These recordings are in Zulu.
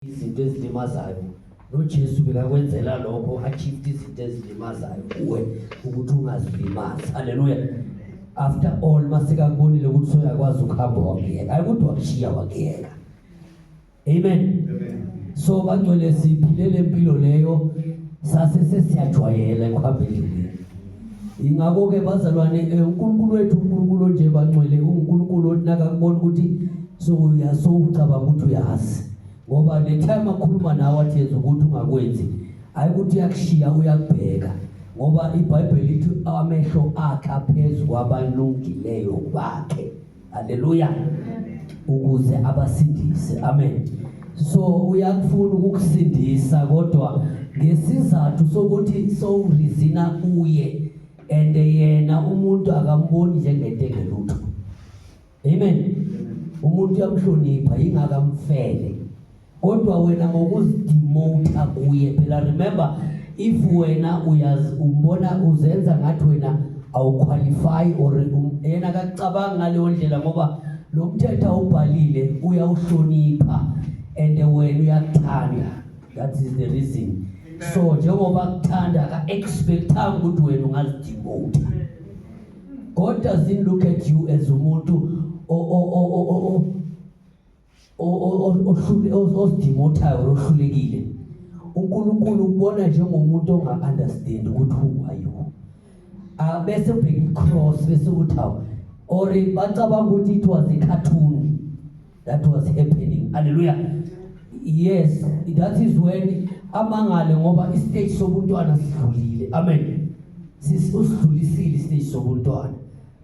Izinto ezilimazayo noJesu bekakwenzela lokho, achieved izinto ezilimazayo kuwe ukuthi ungazilimazi. Haleluya. After all, masekakubonile ukuthi soyakwazi ukuhamba, wakuyeka. Hayi ukuthi wakushiya, wakuyeka. Amen. So bangcwele, siphile le mpilo leyo, sase sesiyajwayela ekuhambeni endleleni. Ingakho-ke bazalwane, uNkulunkulu wethu, uNkulunkulu nje bangcwele, uNkulunkulu othi nakakubona ukuthi sowucabanga ukuthi uyazi, ngoba le time akhuluma nawe athi yenza ukuthi ungakwenzi, hayi ukuthi uyakushiya, uyakubheka, ngoba iBhayibheli lithi amehlo akhe aphezu kwabalungileyo bakhe, haleluya, ukuze abasindise. Amen. So uyakufuna ukukusindisa, kodwa ngesizathu sokuthi sowurizina kuye and yena umuntu akamboni njengento engelutho. Amen. Umuntu uyamhlonipha, ingakamfele, kodwa wena ngokuzidemota kuye phela, remember, if wena uyazi umbona uzenza ngathi wena awuqualify or yena akakucabanga ngaleyo ndlela, ngoba lo mthetho awubhalile uyawuhlonipha and wena uyakuthanda. That is the reason. So njengoba kuthanda, aka-expectanga ukuthi wena ungazidemota. God doesn't look at you as umuntu osidemotayo or ohlulekile. UNkulunkulu ukubona njengomuntu onga-understand ukuthi who are you. Bese ubheka i-cross, bese uthi hawu, or bacabanga ukuthi it was a cartoon that was happening. Hallelujah. Yes, that is when amangale, ngoba istage sobuntwana sidlulile. Amen. Usidlulisile istage sobuntwana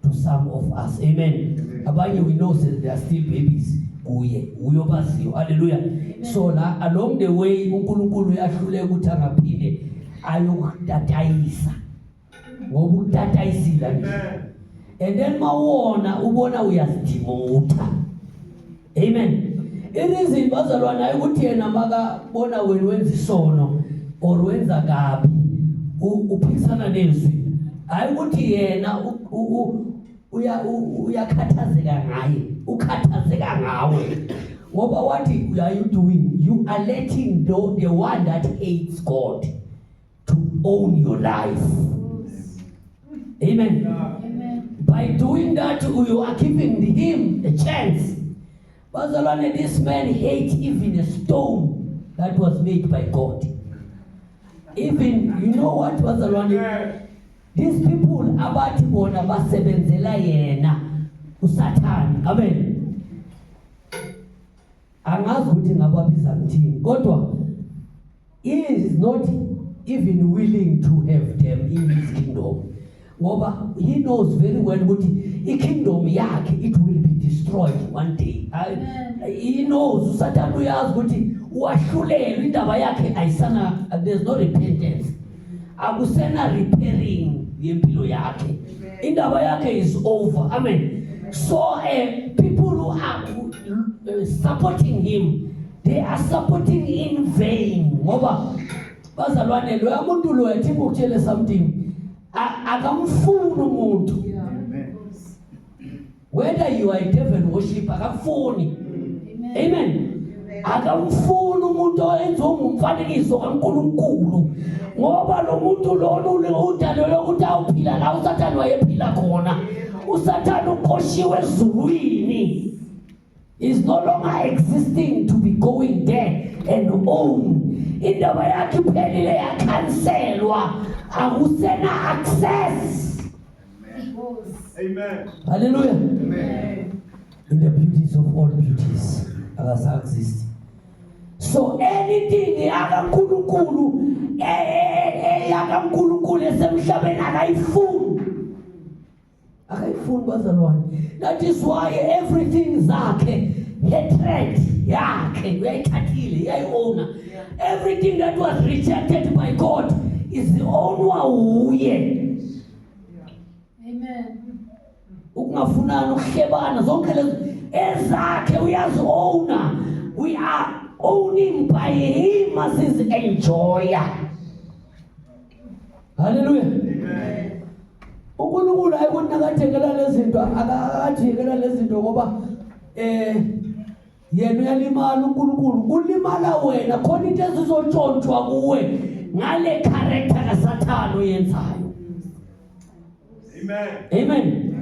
to some of us. Amen. Abanye we know that they are still babies kuye, uyobaziyo. Hallelujah. So la along the way uNkulunkulu uyahluleka ukuthi angaphinde ayokutatayisa, ngoba ukutatayisile nje and then mawona ubona uyazidimota. Amen. Ireason bazalwana ukuthi yena makabona wena wenza isono or wenza kabi, uphikisana nezwi, hayi ukuthi yena uyakhathazeka ngaye, ukhathazeka ngawe, ngoba what are you doing? You are letting the one that hates God to own your life. Amen. Amen. By doing that, you are giving him a chance. Bazalwane, this man hates even a stone that was made by God. Even, you know what, bazalwane, these people abathi bona basebenzela yena uSathane. Amen. Angazi ukuthi ngababiza ngithini, kodwa he is not even willing to have them in his kingdom, ngoba he knows very well ukuthi i-kingdom yakhe, it will be destroyed one day. He knows, uSathane uyazi ukuthi wahlulelwa, indaba yakhe ayisana, there's no repentance, akusena repairing yempilo yakhe, indaba yakhe is over. Amen. So people who are supporting him, they are supporting in vain, ngoba bazalwane, loya muntu loya, thi ngikutshele something, akamfuni umuntu, whether you are a devil worshipper, akamfuni. Amen. Akamfuni umuntu owenziwe ngumfanekiso kaNkulunkulu, ngoba lo muntu lona udalelwe ukuthi awuphila la uSathane wayephila khona. USathane uqoshiwe ezulwini, is no longer existing to be going there and own. Indaba yakhe iphelile, yakhanselwa, akusena access. Amen. Hallelujah. Amen. In the beauties of all beauties, akasa-exist. So anything yakaNkulunkulu, eyakaNkulunkulu esemhlabeni, akayifuni, akayifuni bazalwane. That is why everything zakhe, hatred yakhe uyayithathile, uyayi-owna. Everything that was rejected by God is ownwa wuye. Amen. Ukungafunani, ukuhlebana, zonke lezo ezakhe, uyazi-owna. We are owning by him asizi-enjoya. Haleluya. UNkulunkulu ayikuthi nakathengela lezi zinto, akathengela lezi zinto ngoba Yena uyalimala uNkulunkulu, kulimala wena, khona into ezizontshontshwa kuwe ngale character kaSathane oyenzayo. Amen. Amen.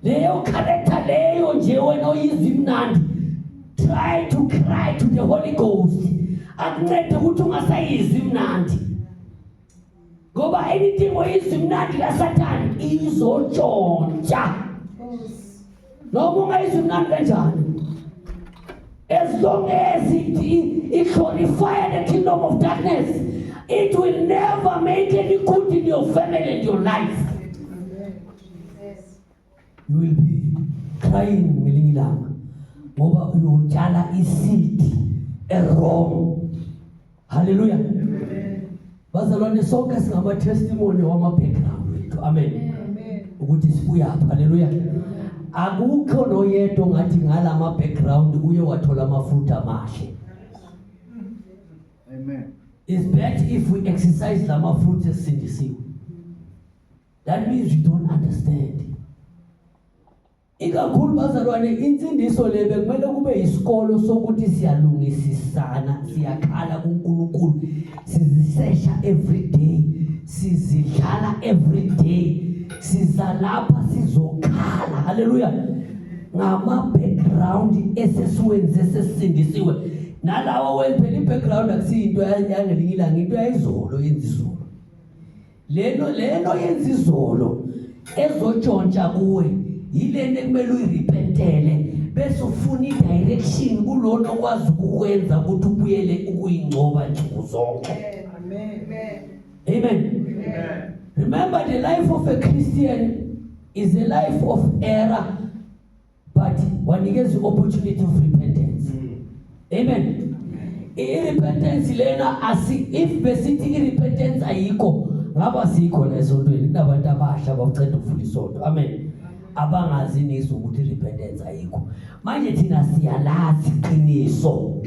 Leyo character leyo nje wena oyizwa imnandi, try to cry to the Holy Ghost akuncede ukuthi ungasayizwa imnandi, ngoba anything oyizwa imnandi kaSathane izotshontsha noma ungayizwa imnandi kanjani, as long as it glorify the kingdom of darkness, it will never make any good in your family and your life. You will be crying ngelinye ilanga ngoba uyotshala iseed e-wrong. Haleluya. Bazalwane, sonke singama testimony wama background wethu. Amen. Ukuthi sibuyaphi. Haleluya. Akukho noyedwa ongathi ngalama background uye wathola amafruit amahle. Amen. It's better if we exercise lama fruits esindisiwe. That means we don't understand. Ikakhulu bazalwane, insindiso le bekumele kube isikolo sokuthi siyalungisisana, siyakhala kuNkulunkulu, sizisesha every day, sizidlala every day, siza lapha sizokhala. Haleluya. Ngama background esesiwenze sesindisiwe, nalawo wemphela i-background akusiyinto yangelinye ilanga, into yayizolo yenza izolo. Leno yenza izolo ezotshontsha kuwe yilena ekumele uyirepentele, bese ufuna i-direction kulona okwazi ukukwenza ukuthi ubuyele ukuyingcoba nsuku zonke. Amen. Amen. Amen. Remember, the life of a Christian is a life of error, but wanikeza i-opportunity of repentance. Amen. I-repentance lena asi if besithi i-repentance ayikho, ngaba sikho la esontweni kunabantu abasha abaceda ukuvula isonto. Amen. Abangazi nizo ukuthi i-repentance ayikho. Manje thina siyalazi iqiniso.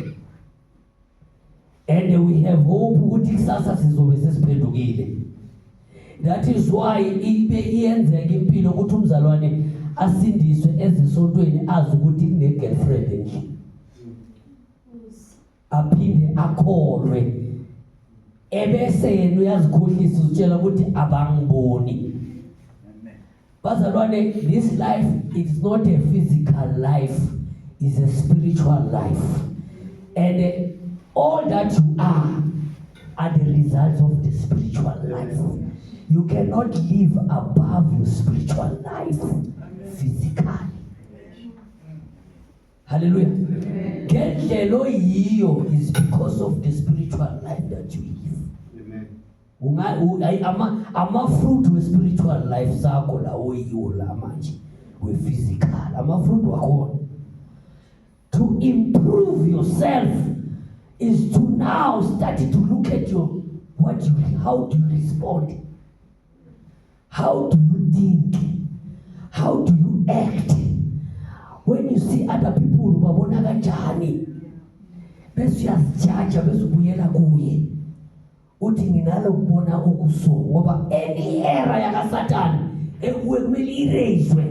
And we have hope ukuthi kusasa sizobe sesiphendukile. That is why ibe iyenzeka impilo ukuthi umzalwane asindiswe ezisontweni azi ukuthi kune girlfriend endlini. Aphinde akholwe. Ebese yena uyazikhohlisa, uzitshela ukuthi abangiboni. Amen. Bazalwane, this life is not a physical life, is a spiritual life. And all that you are the results of the spiritual life. You cannot live above your spiritual life physically. Hallelujah. Ngendlela oyiyo is because of the spiritual life that you live. Amen. Ama fruit we spiritual life sakho la oyiwo la manje we physical, ama fruit wakhona. To improve yourself is to now start to look at your what you how do you respond, how do you think, how do you act when you see other people, ubabona kanjani, bese uyazijaja, bese ubuyela kuye uthi nginalo kubona okuso, ngoba any error yakaSathane ekuwe kumele irayiswe,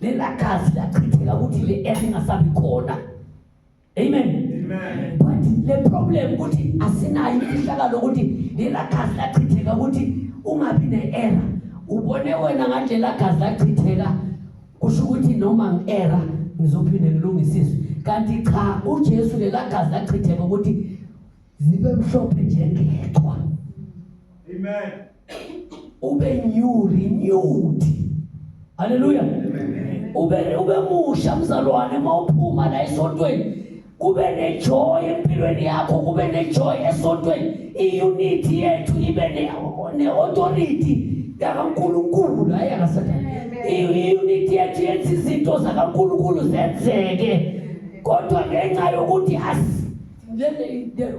lela gazi lachitheka ukuthi le error ingasabi khona. Amen. Amen. But le problem ukuthi asinayo imfihlakalo ukuthi lela gazi lachitheka ukuthi ungabi ne-error. Ubone wena ngathi lela gazi lachitheka kusho ukuthi noma ngi-error ngizophinde ngilungisiswe, kanti cha, uJesu lela gazi lachitheka ukuthi zibe mhlophe njengeqhwa. Amen. Ube new, renewed. Haleluya. Ube musha mzalwane, mawuphuma la esontweni kube nejoy empilweni yakho, kube nejoy esontweni, iunity yethu ibe ne-authority yakaNkulunkulu, hayi yakaSathane. I-unity yethu yenza izinto zakaNkulunkulu zenzeke, kodwa ngenxa yokuthi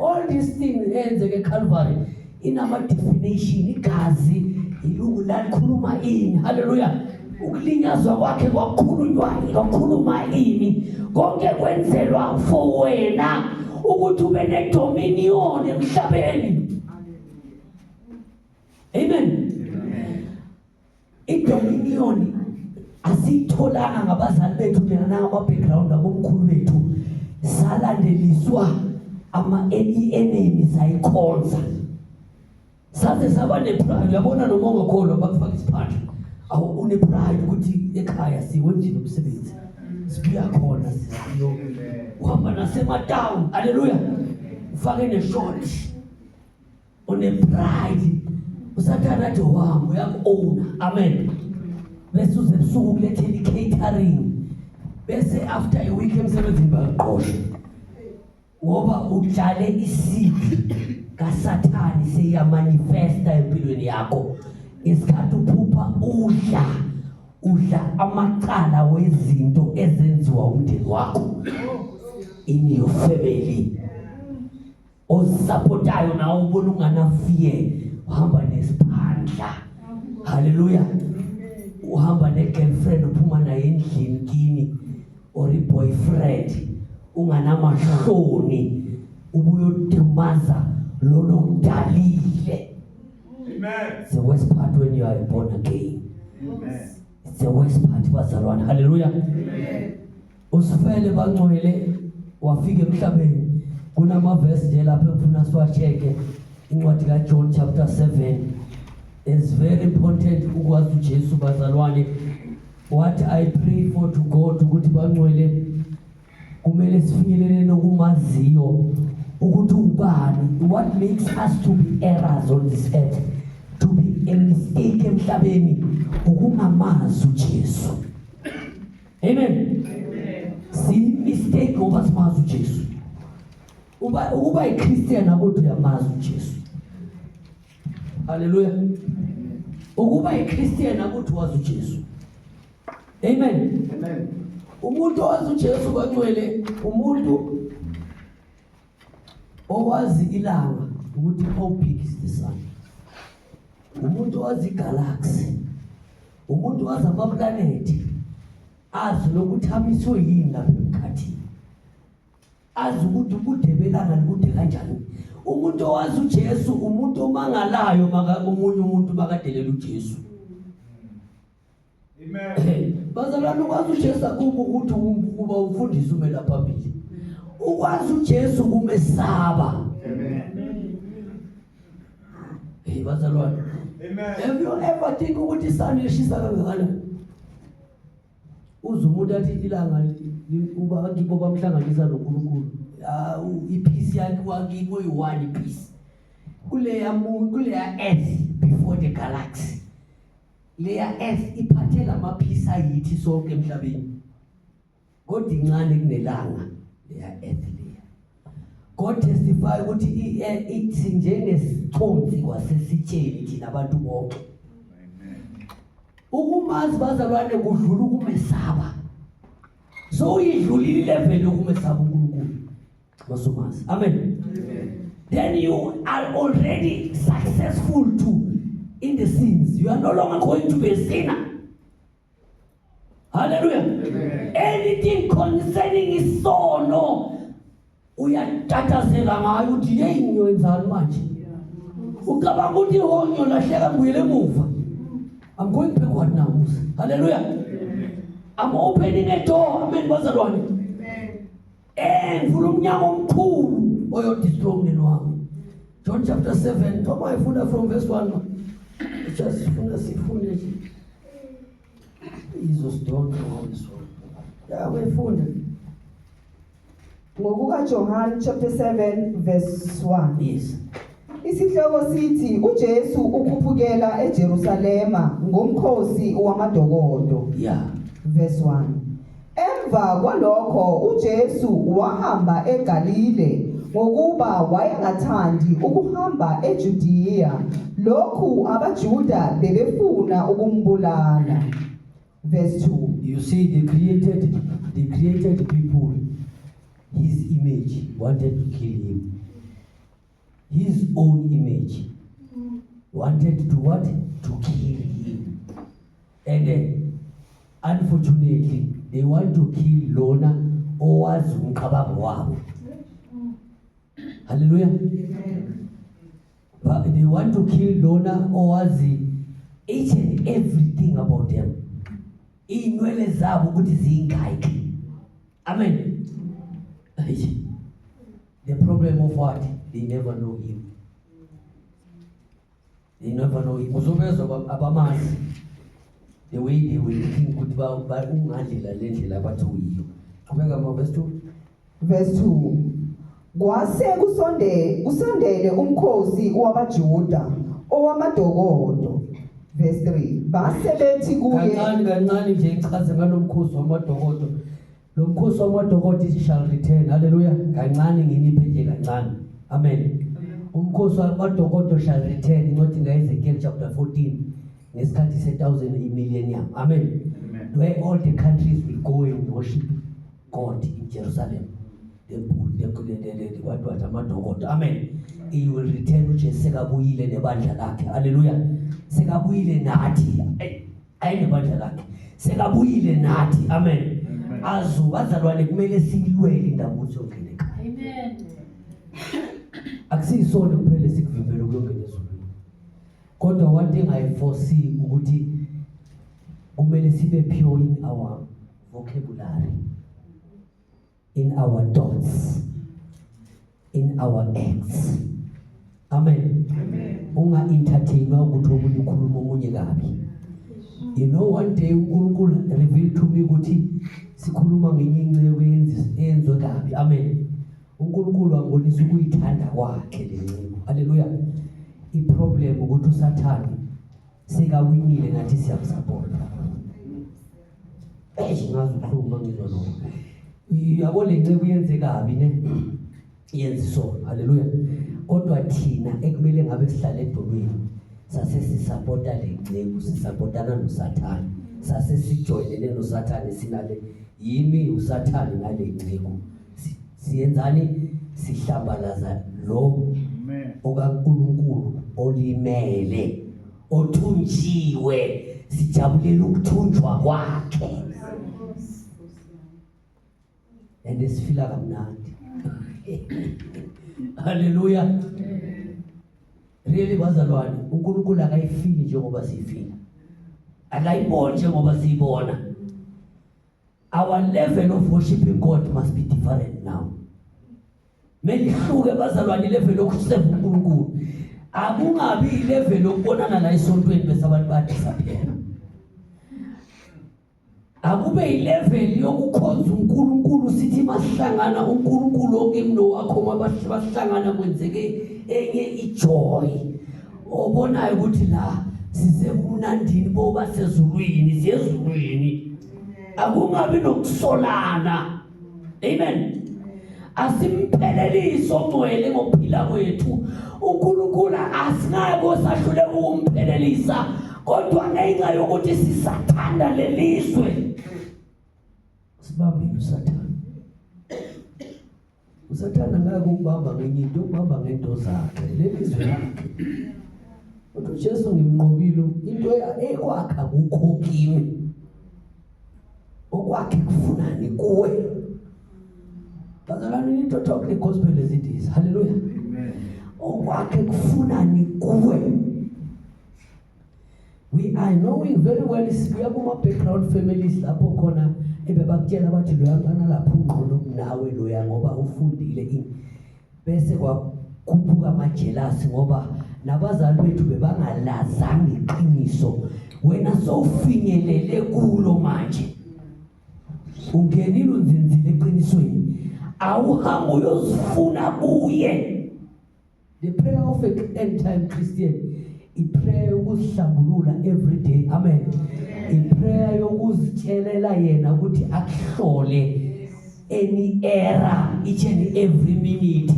all these things eyenzeke eCalvary inama definition, igazi ilungu lalikhuluma ini. Haleluya. Ukulinyazwa kwakhe kwakhulunywa, kwakhuluma ini. Konke kwenzelwa for wena ukuthi ube nedominion emhlabeni. Amen. Idominion asiyitholanga ngabazali bethu thina nangama background abomkhulu bethu. Salandeliswa ama enemy, sayikhonza, saze saba nepride. Uyabona, noma ungakholwa, bakufaka isiphandla, awu, unepride ukuthi ekhaya siwenzile umsebenzi, sibuya khona, siyo uhamba nasematown. Haleluya! Ufake neshort, unepride. Usathana athi wami uyaku-owna. Amen. Bese uze ebusuku kulethela i-catering, bese after a week emsebenzini bakuqoshe ngoba utshale iseed kaSathane, seyamanifesta empilweni yakho. Ngesikhathi uphupha udla, udla amacala wezinto ezenziwa umndeni wakho in your family osupportayo, nawe ubona ungana fear, uhamba nesiphandla. Haleluya! Uhamba ne-girlfriend, uphuma naye endlini kini, or i-boyfriend, unganamahloni, ubuyodumaza lolo kudalile. Amen. It's the worst part when you are born again. Amen. It's the worst part, bazalwane. Haleluya! Usifele, bangcwele, wafika emhlabeni. Kunamavesi nje lapho engifuna siwacheke. Incwadi kaJohn chapter 7 is very important ukwazi uJesu, bazalwane. What I pray for to God ukuthi, bangcwele, kumele sifinyelele nokumaziyo ukuthi ubani. What makes us to be errors on this earth, to be a mistake emhlabeni, ukungamazi uJesu. Amen. Siyi-mistake ngoba simazi uJesu. Uba ukuba iChristian akuthi uyamazi uJesu. Haleluya! Ukuba iChristian akuthi wazi uJesu. Amen. Amen. Umuntu owazi uJesu, bangcwele, umuntu owazi ilanga ukuthi how big is the sun, umuntu owazi igalaxy, umuntu owazi amaplanethi, azi lokuthi amiswe yini lapha emkhathini, azi ukuthi ubude belanga libude kanjani. Umuntu owazi uJesu umuntu omangalayo maka omunye umuntu makadelela uJesu. Amen. Bazalwane, ukwazi uJesu akubo ukuthi kuba umfundisi ume lapha phambili. Ukwazi uJesu kumesaba. Amen. Hey bazalwane. Amen. Have you ever think ukuthi isun lishisa kangakanani? Uze umuntu athi ilanga uba kibo bamhlanganisa noNkulunkulu. Ah, ipeace yakhe wakibo yi-one ipeace. Kuleya moon, kuleya earth before the galaxy. Leya earth iphathe lamaphisi ayithi sonke emhlabeni. Kodwa incane kunelanga leya earth leya. God testify ukuthi ithi njengesiconsi kwasesitsheni thina abantu bonke. Amen. Ukumazi, bazalwane, kudlula ukumesaba. So uyidlulile ilevel yokumesaba uNkulunkulu masumazi. Amen. Then you are already successful to in the sins. You are no longer going to be a sinner. Hallelujah. Anything concerning isono uyatatazela ngayo, uthi yeyi, ngiyoenzani manje? Ucabanga ukuthi ho, ngiyolahleka, ngibuyele emuva. I'm going backward now. Hallelujah. I'm opening a door. Amen, bazalwane. Ngivula umnyango omkhulu oyodestroy umndeni wami. John chapter 7, noma ifunda from verse 1. Just funa sifunde nje. Izosidonsa ngoba. Ya, uyifunde. NgokukaJohn chapter 7 verse 1. Yes. Isihloko sithi uJesu ukhuphukela eJerusalema ngomkhosi wamadokodo. Verse 1. Emva kwalokho uJesu wahamba eGalile, ngokuba wayengathandi ukuhamba eJudiya, lokhu abaJuda bebefuna ukumbulala. Verse 2. You see, the created people, his image, wanted to kill him. His own image wanted to what? To kill him. And unfortunately, they want to kill lona owazi umcabango wabo. Hallelujah. But they want to kill lona owazi each and everything about them. Iy'nwele zabo ukuthi ziyingayiki. Amen. Ayi. The problem of what? They never know him. They never know him. Uzobezwa abamazi. The way they will think ukuthi ungadlela le ndlela abathi uyiyo. Qhubeka ma verse 2. Verse 2. Kwase kusondele umkhosi wabaJuda owamadokodo. Verse 3. Base bethi kuye, Kancane kancane nje ichaze ngalomkhosi wamadokodo. Lo mkhosi wamadokodo it shall return. Hallelujah. Kancane nginiphe nje kancane. Amen. Umkhosi wamadokodo shall return, incwadi kaEzekiel chapter 14 ngesikhathi se-1000 millennium. Amen. Amen. Where all the countries will go and worship God in Jerusalem. The what amadokodo. Amen. He will return. uJesu sekabuyile nebandla lakhe. Hallelujah. Sekabuyile nathi. Ayi nebandla lakhe. Sekabuyile nathi. Amen. Azu bazalwane, kumele siyilwele indaba ukuthi yongena ekhaya. Amen. Akusiyisona kuphela esikuvimbela ukuyongena ezulwini. Kodwa one thing I foresee ukuthi kumele sibe pure in our vocabulary, in our thoughts, in our acts. Amen. Unga entertainwa ukuthi omunye ukhuluma omunye kabi. One day uNkulunkulu revealed to me ukuthi sikhuluma ngenye inceku eyenziwe kabi. Amen. uNkulunkulu wangibonisa ukuyithanda kwakhe le nceku. Hallelujah. I-problem ukuthi uSathane sekawinile, nathi siyamsupport. Eish, ngazi ubuhlungu mangizwa lokho. Yabo, le nceku yenze kabi ne, yenza isono. Haleluya. Kodwa thina ekumele ngabe sihlale edolweni sase sisupporta le nceku, sisupportana noSathane, sase sijoyinene noSathane, sinale yimi uSathane nale nceku. Siyenzani? Sihlambalaza lo Amen. okaNkulunkulu olimele, othunjiwe, sijabulela ukuthunjwa kwakhe and sifila kamnandi. Haleluya. Really bazalwane, uNkulunkulu akayifili njengoba siyifila, akayiboni njengoba siyibona. Our level of worshiping God must be different now. Mele ihluke bazalwane ilevel yokuseva uNkulunkulu. Akungabi ilevel yokubonana la esontweni bese abantu badisappear. Akube ilevel yokukhonza uNkulunkulu, sithi masihlangana uNkulunkulu okimi nowakho, mabahlangana kwenzeke enye ijoy obonayo ukuthi la sisekumnandini boba sezulwini, siyezulwini. Akungabi nokusolana. Amen. Asimphelelisi ongcwele ngokuphila kwethu uNkulunkulu, asingeke sahlule ukumphelelisa, kodwa ngenxa yokuthi sisathanda lelizwe sibambile uSathane. USathane angeke ukubamba ngenye into, ukubamba ngento zakhe, lelizwe lakhe. Kodwa uJesu, ngimnqobile, into ekwakha kukho kimi, okwakhe kufunani kuwe? Bazalwane, we need to talk the gospel as it is. Hallelujah. Amen. Okwakhe kufunani kuwe? We are knowing very well, sibuya kuma-background families lapho khona ebebakutshela bathi loya mntwana lapho ungqono kunawe loya ngoba ufundile ini, bese kwakhuphuka amajealous ngoba nabazali bethu bebangalazanga iqiniso. Wena sowufinyelele kulo manje, ungenile, unzinzile eqinisweni, awuhambe uyozifuna kuye. The prayer of a end time Christian, iprayer yokuzihlambulula every day. Amen. Iprayer yokuzitshelela yena ukuthi akuhlole any error each and every minute.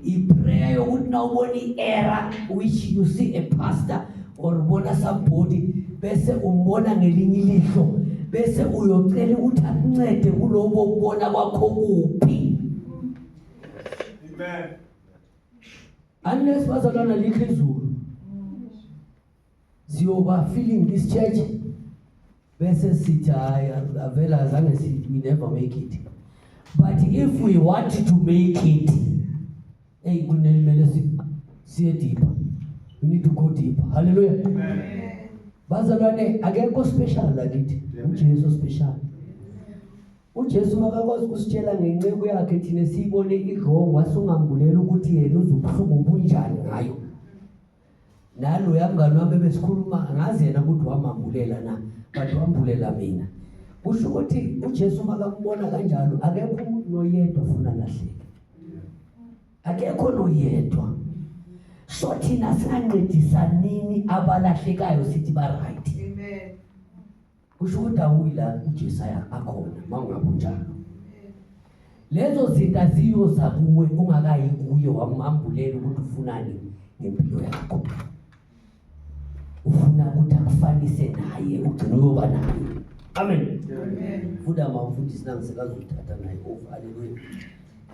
Iprayer yokuthi nawubona i-error, which you see a pastor or ubona somebody, bese umbona ngelinye ilihlo, bese uyocela ukuthi akuncede kulobo kubona kwakho kuphi. Amen. Unless bazalwana likho izulu, siyoba feeling this church bese sithi hayi, avela azange si, we never make it. But if we want to make it, hey, kunemele siye deeper. We need to go deeper. Hallelujah. Bazalwane, akekho special lakithi, uJesu special. UJesu makakwazi ukusitshela ngenceku yakhe thina siyibone i-wrong, wasungambulela ukuthi yena uzobuhlungu obunjani ngayo. Naloya mngani wami ebesikhuluma, angazi yena ukuthi wamambulela na, but wambulela mina. Kusho ukuthi uJesu makakubona kanjalo, akekho umuntu noyedwa ofuna lahleke, akekho noyedwa. So thina singancedisanini abalahlekayo sithi ba-right? Amen. Kusho ukuthi awuyi la uJesu akhona uma ungabe unjalo. Lezo zinto aziyoza kuwe ungakayi kuye wamambulela ukuthi ufunani ngempilo yakho. Ufuna ukuthi akufanise naye, ugcine uyoba naye. Amen. Amen. Funda mama mfundisi, nangisekazothatha naye over. Haleluya.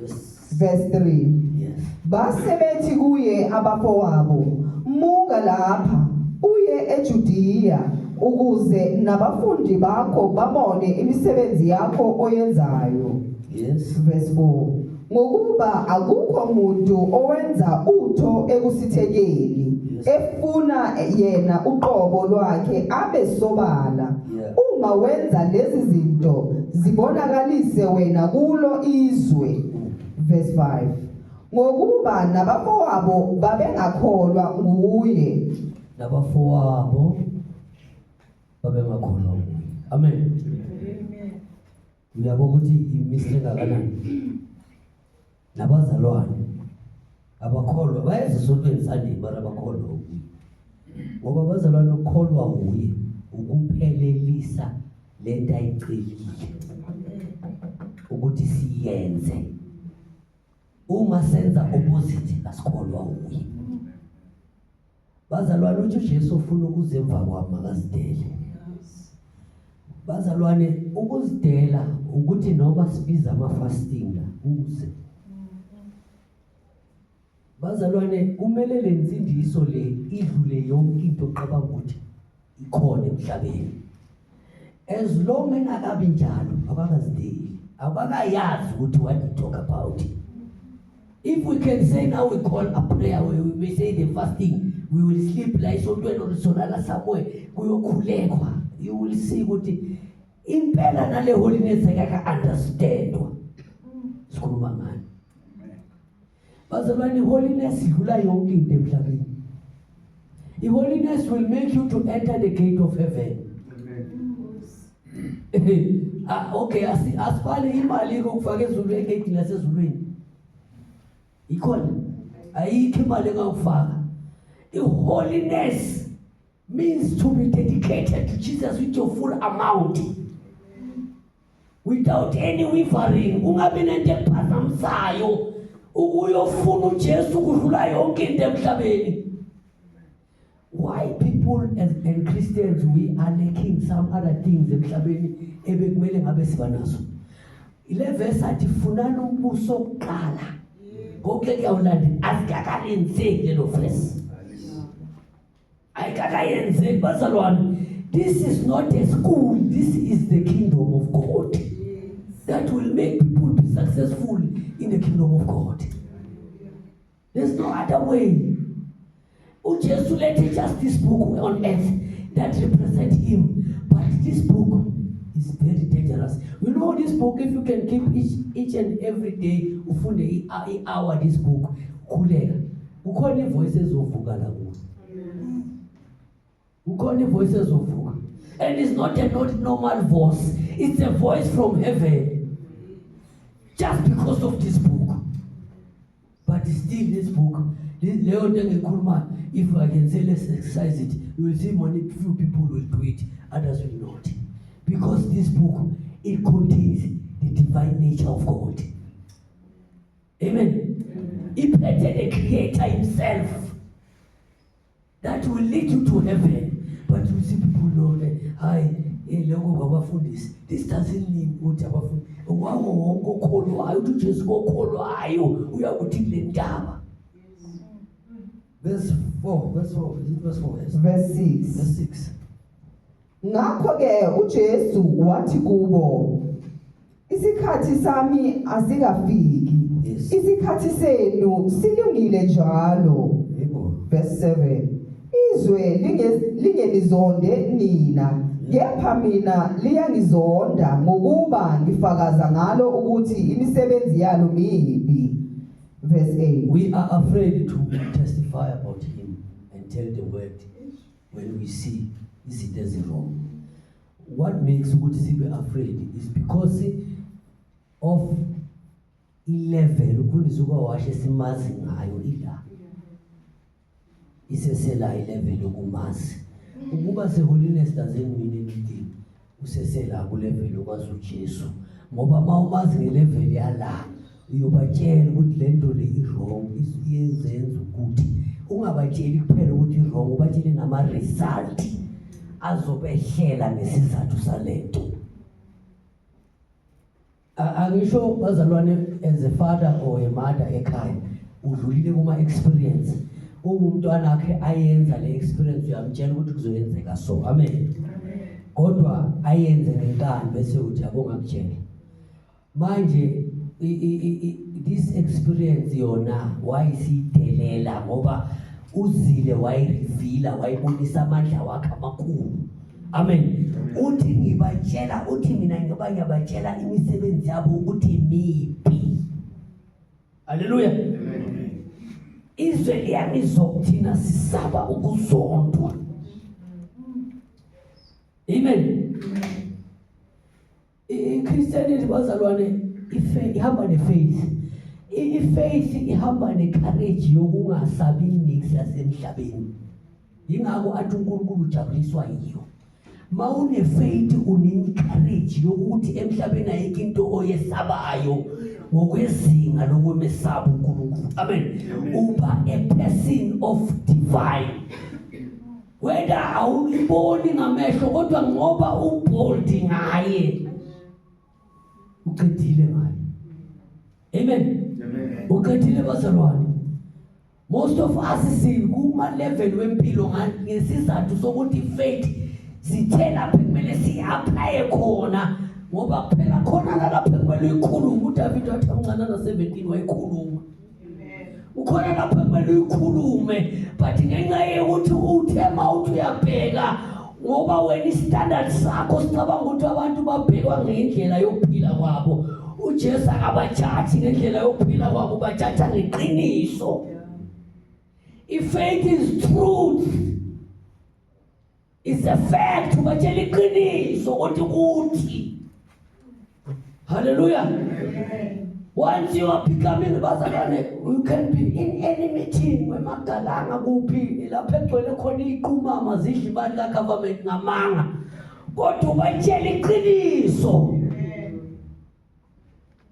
Yes. Verse 3. Yes. Base bethi kuye abafowabo, muka lapha uye eJudiya ukuze nabafundi bakho babone imisebenzi yakho oyenzayo. Yes. Verse 4. Ngokuba akukho muntu owenza utho ekusithekeni Yes. efuna yena uqobo lwakhe abe sobala. Uma wenza lezi zinto, zibonakalise wena kulo izwe. Verse 5. Ngokuba nabafowabo babengakholwa nguye. Nabafowabo babengakholwa nguye. Amen. Uyabo ukuthi imistake engakanani. Nabazalwane abakholwa bayeza esontweni Sunday, bara abakholwa kuye. Ngoba abazalwane, ukukholwa kuye ukuphelelisa lento ayicelile ukuthi siyenze. Uma senza opposite, asikholwa kuye. Bazalwane, uthi uJesu ufuna ukuze emva kwami makazidele. Bazalwane, ukuzidela ukuthi noma sibiza ama-fasting la uze. Bazalwane, kumele le nsindiso le idlule yonke into oqabanga ukuthi ikhona emhlabeni. As long engakabi njalo, akakazideli, akakayazi ukuthi what you talk about. If we can say now we call a prayer, we may say the fasting, we will sleep la esontweni or solala somewhere kuyokhulekwa, you will see ukuthi impela nale holiness akaka understandwa sikhuluma ngani. Bazalwane, holiness idlula yonke into emhlabeni. I-holiness will make you to enter the gate of heaven. Ah, okay, asifane imali kokufaka ezulwini, egate lasezulwini ikhona? Ayikho imali engakufaka. I-holiness means to be dedicated to Jesus with your full amount without any wavering, ungabi nento ekuphazamisayo ukuyofuna uJesu kudlula yonke into emhlabeni. Why people as and Christians, we are lacking some other things emhlabeni ebekumele ngabe siba nazo? Ile verse athi funani umbuso kuqala, konke kuyawulandela, azikakalenzeki lelo verse, ayikakayenzeki. Bazalwane, this is not a school, this is the kingdom of God that will make people be successful in the kingdom of God. There's no other way. UJesu lethe just this book on earth that represent him, but this book is very dangerous. You know this book, if you can keep each and every day ufunde i-hour this book, khuleka, kukhona ivoice ezovuka la kuwe, kukhona ivoice ezovuka, and it's not a not normal voice, it's a voice from heaven just because of this book. But still this book, leyo nto engiyikhulumayo, if I can say let's exercise it, you will see many few people will do it, others will not, because this book, it contains the divine nature of God. Amen. Iphethe the creator himself that will lead you to heaven. But you see people know that, hayi, lokho kwabafundisi. This doesn't mean ukuthi abafundi wawo wonke okholwayo uthi uJesu okholwayo uyakuthi kule ntaba. Verse 4, verse 4, is it verse 4? Yes. Verse 6. Verse 6. Ngakho ke uJesu wathi kubo, isikhathi sami asikafiki. Isikhathi senu silungile njalo. Verse 7. Izwe lingenizonde nina. Kepha mina liyangizonda ngokuba ngifakaza ngalo ukuthi imisebenzi yalo mibi. Verse 8. We are afraid to testify about him and tell the world when we see izinto ezi-wrong. What makes ukuthi sibe afraid is because of i-level umfundisi ukwawashe simazi ngayo ila isesela i-level yokumazi. Ukuba se-holiness doesn't mean anything. Usesela ku-level yokwazi uJesu, ngoba uma umazi nge-level yala uyobatshela ukuthi le nto le i-wrong, iyenzenza ukuthi ungabatsheli kuphela ukuthi i-wrong, ubatshele nama-result azobehlela ngesizathu salento. Angisho bazalwane, as a father or a mother ekhaya udlulile kuma experience, uma umntwana wakhe ayenza le experience uyamtshela ukuthi kuzoyenzeka so, amen, kodwa ayenze ngenkani bese uthi yabo ngakutshela. Manje this experience yona wayisidelela ngoba uzile wayireveala, wayibonisa amandla wakhe amakhulu, amen. Uthi ngibatshela, uthi mina ngoba ngiyabatshela imisebenzi yabo ukuthi mibi. Haleluya. Izwe liyangizokthina, sisaba ukuzondwa, amen. I-Christianity, bazalwane, ihamba ne-faith. I-faith ihamba ne-courage yokungasabi nix yasemhlabeni. Yingakho athi uNkulunkulu ujabuliswa yiyo. Mawune-faith une-courage yokuthi emhlabeni ayikho into oyesabayo ngokwezinga lokwemesaba uNkulunkulu, amen. Uba a person of divine whether awuliboni ngamehlo, kodwa ngoba ubold ngaye uqedile ngaye, amen. Amen. Uqedile, bazalwane. Most of us sikuma level wempilo ngesizathu sokuthi faith sithe lapha kumele si-applye khona, ngoba phela khona lalapha kumele uyikhulume. uDavid wathi amncane na 17 wayikhuluma. Ukhona lapha kumele uyikhulume, but ngenxa yokuthi uthe mawuthi uyabheka, ngoba wena i-standard sakho sicabanga ukuthi abantu babhekwa ngendlela yokuphila kwabo. UJesu akabajaji ngendlela yokuphila kwabo, bajaja ngeqiniso. I-faith is truth, is a fact. Ubatshela iqiniso ukuthi kuthi, haleluya. Once you are becoming, bazalwane, you can be in any meeting wemagalanga kuphi lapho egcwele khona iqumama zidla imali ka-government ngamanga, kodwa ubatshela iqiniso.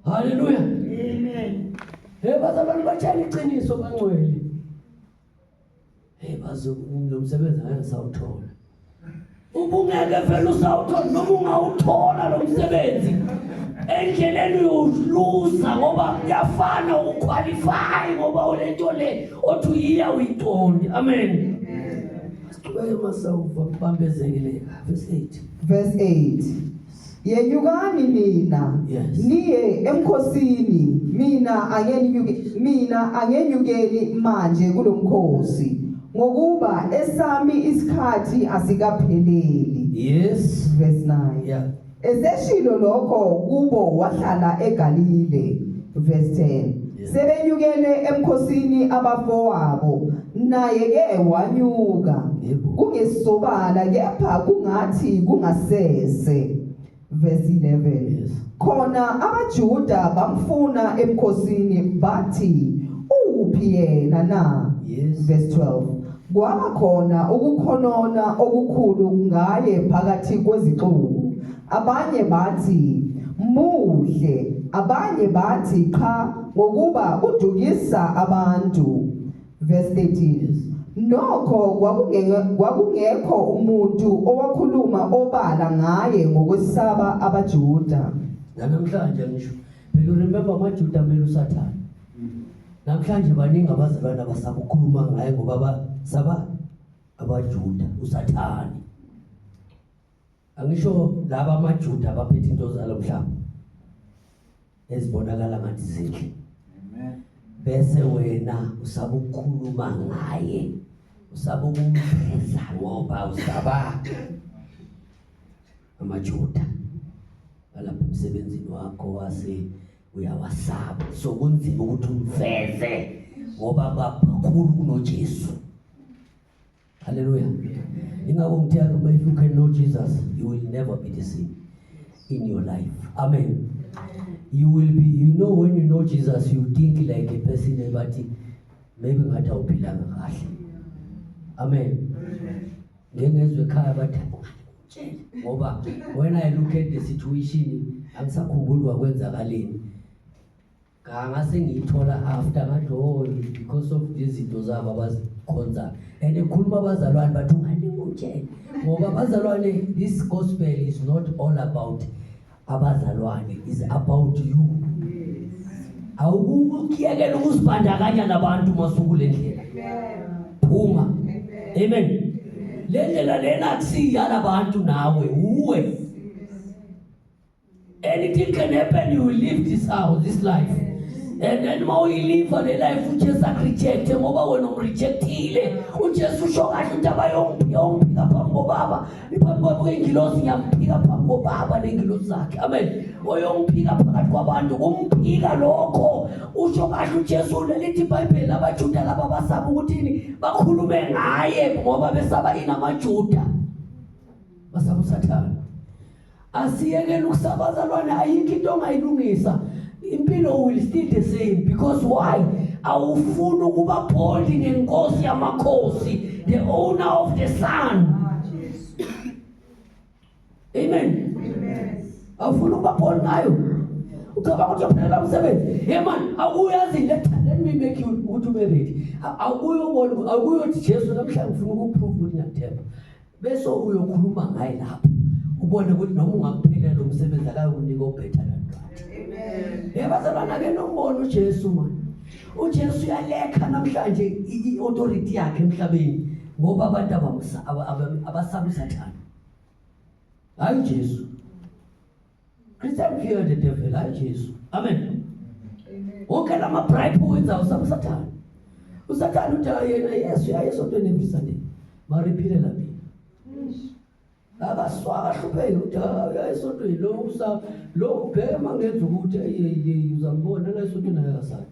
Haleluya. Amen. Hey bazalwane, batshela iqiniso bangcwele. Hey bazo, lo msebenzi angeke ngisawuthola. Ubungeke vele usawuthola noma ungawuthola lo msebenzi, endleleni uyoluza ngoba kuyafana uqualify, ngoba ulento le othi uyiya uyiqondi, amen. Siqhubeke masawuva kubambezekile. Verse 8. Verse 8. Yenyukani nina niye emkhosini, mina angenyuke, mina angenyukeli manje kulomkhosi, ngokuba esami isikhathi asikapheleli. Verse 9. Eseshilo lokho kubo wahlala eGalile. Verse 10. Sebenyukele emkhosini abafowabo, naye ke wanyuka. Kungesobala kepha kungathi kungasese. Verse 11. Khona abaJuda bamfuna emkhosini bathi, "Uphi yena na?" Verse 12. Kwaba khona ukukhonona okukhulu ngaye phakathi kwezixuku. Abanye bathi, "Muhle," abanye bathi, "Cha, ngokuba udukisa abantu." Verse 13. Nokho kwakungekho umuntu owakhuluma obala ngaye ngokwesaba abaJuda. Namhlanje ngisho phela, remember, amaJuda amele uSathane. Namhlanje baningi abazalwane abasakukhuluma ngaye ngoba basaba abaJuda, uSathane. Angisho laba amaJuda abaphethe into zalomhlaba ezibonakala ngathi zinhle. Amen. Bese wena usaba ukukhuluma ngaye, usaba ukumveza ngoba usaba. Amajuda alapha emsebenzini wakho wase uyawasaba, so kunzima ukuthi umveze ngoba bakhulu kunoJesu. Hallelujah. Ingakho ngithe, if you can know Jesus, you will never be the same in your life. Amen. You will be, when you know Jesus, you think like a person ebathi maybe ngathi awuphilanga kahle. Amen. Ngengezwe ekhaya bathi ungitshele, ngoba when I look at the situation, angisakhumbuli kwakwenzakaleni. Ngase ngiyithola after, ngathi, oh, because of izinto zabo abazikhonzayo. And ekhuluma abazalwane bathi ungalingi, ngoba abazalwane, this gospel is not all about abazalwane, is about you. Awukuyekela ukuzibandakanya nabantu masuku le ndlela, phuma. Amen. Le ndlela lena akusiyalabantu, nawe uwe. Anything can happen, you will leave this house, this life, and then uma uyiliva le life, uJesu akurejecte ngoba wena umrejectile uJesu. Usho kahle ukuthi abayongiphika, ongiphika phambi kobaba, phambi kwey'ngilosi, ngiyamphika phambi kobaba ney'ngilosi zakhe. Amen. Oyongiphika phakathi kwabantu, kumphika lokho. Usho kahle uJesu. Lelithi iBhayibheli, abaJuda laba basaba ukuthini, bakhulume ngaye ngoba besaba ini? AmaJuda basaba uSathane. Asiyekele ukusaba, abazalwane. Ayikho into ongayilungisa, impilo will still the same. Because why? Awufuni ukuba bold ngenkosi yamakhosi, the owner of the sun. Amen. Awufuni ukuba bold ngayo, ucabanga ukuthi uyophelela umsebenzi. Hey man, awuyazi, let me make you ukuthi ube ready. Awukuyobona, awukuyothi, "Jesu, namhlanje ngifuna ukuprove ukuthi ngiyakuthemba," bese uyokhuluma ngaye lapho, ubone ukuthi noma ungakuphelela lo msebenzi, akakunika obetter than that. Amen. Yebazalwana, ke nombona uJesu man. UJesu uyalekha namhlanje i-authority yakhe emhlabeni ngoba abantu abasaba uSathane. Hayi uJesu. Christian fear the devil, hayi Jesu. Amen. Wonke lama bribe owenzayo, usaba uSathane. USathane uthi yena Yesu uyaye esontweni every Sunday. Mara iphilela mina. Akaswaka ahlupheke ukuthi uya esontweni lo usa lo ubheke mangenza ukuthi hey, uzambona la esontweni akasali.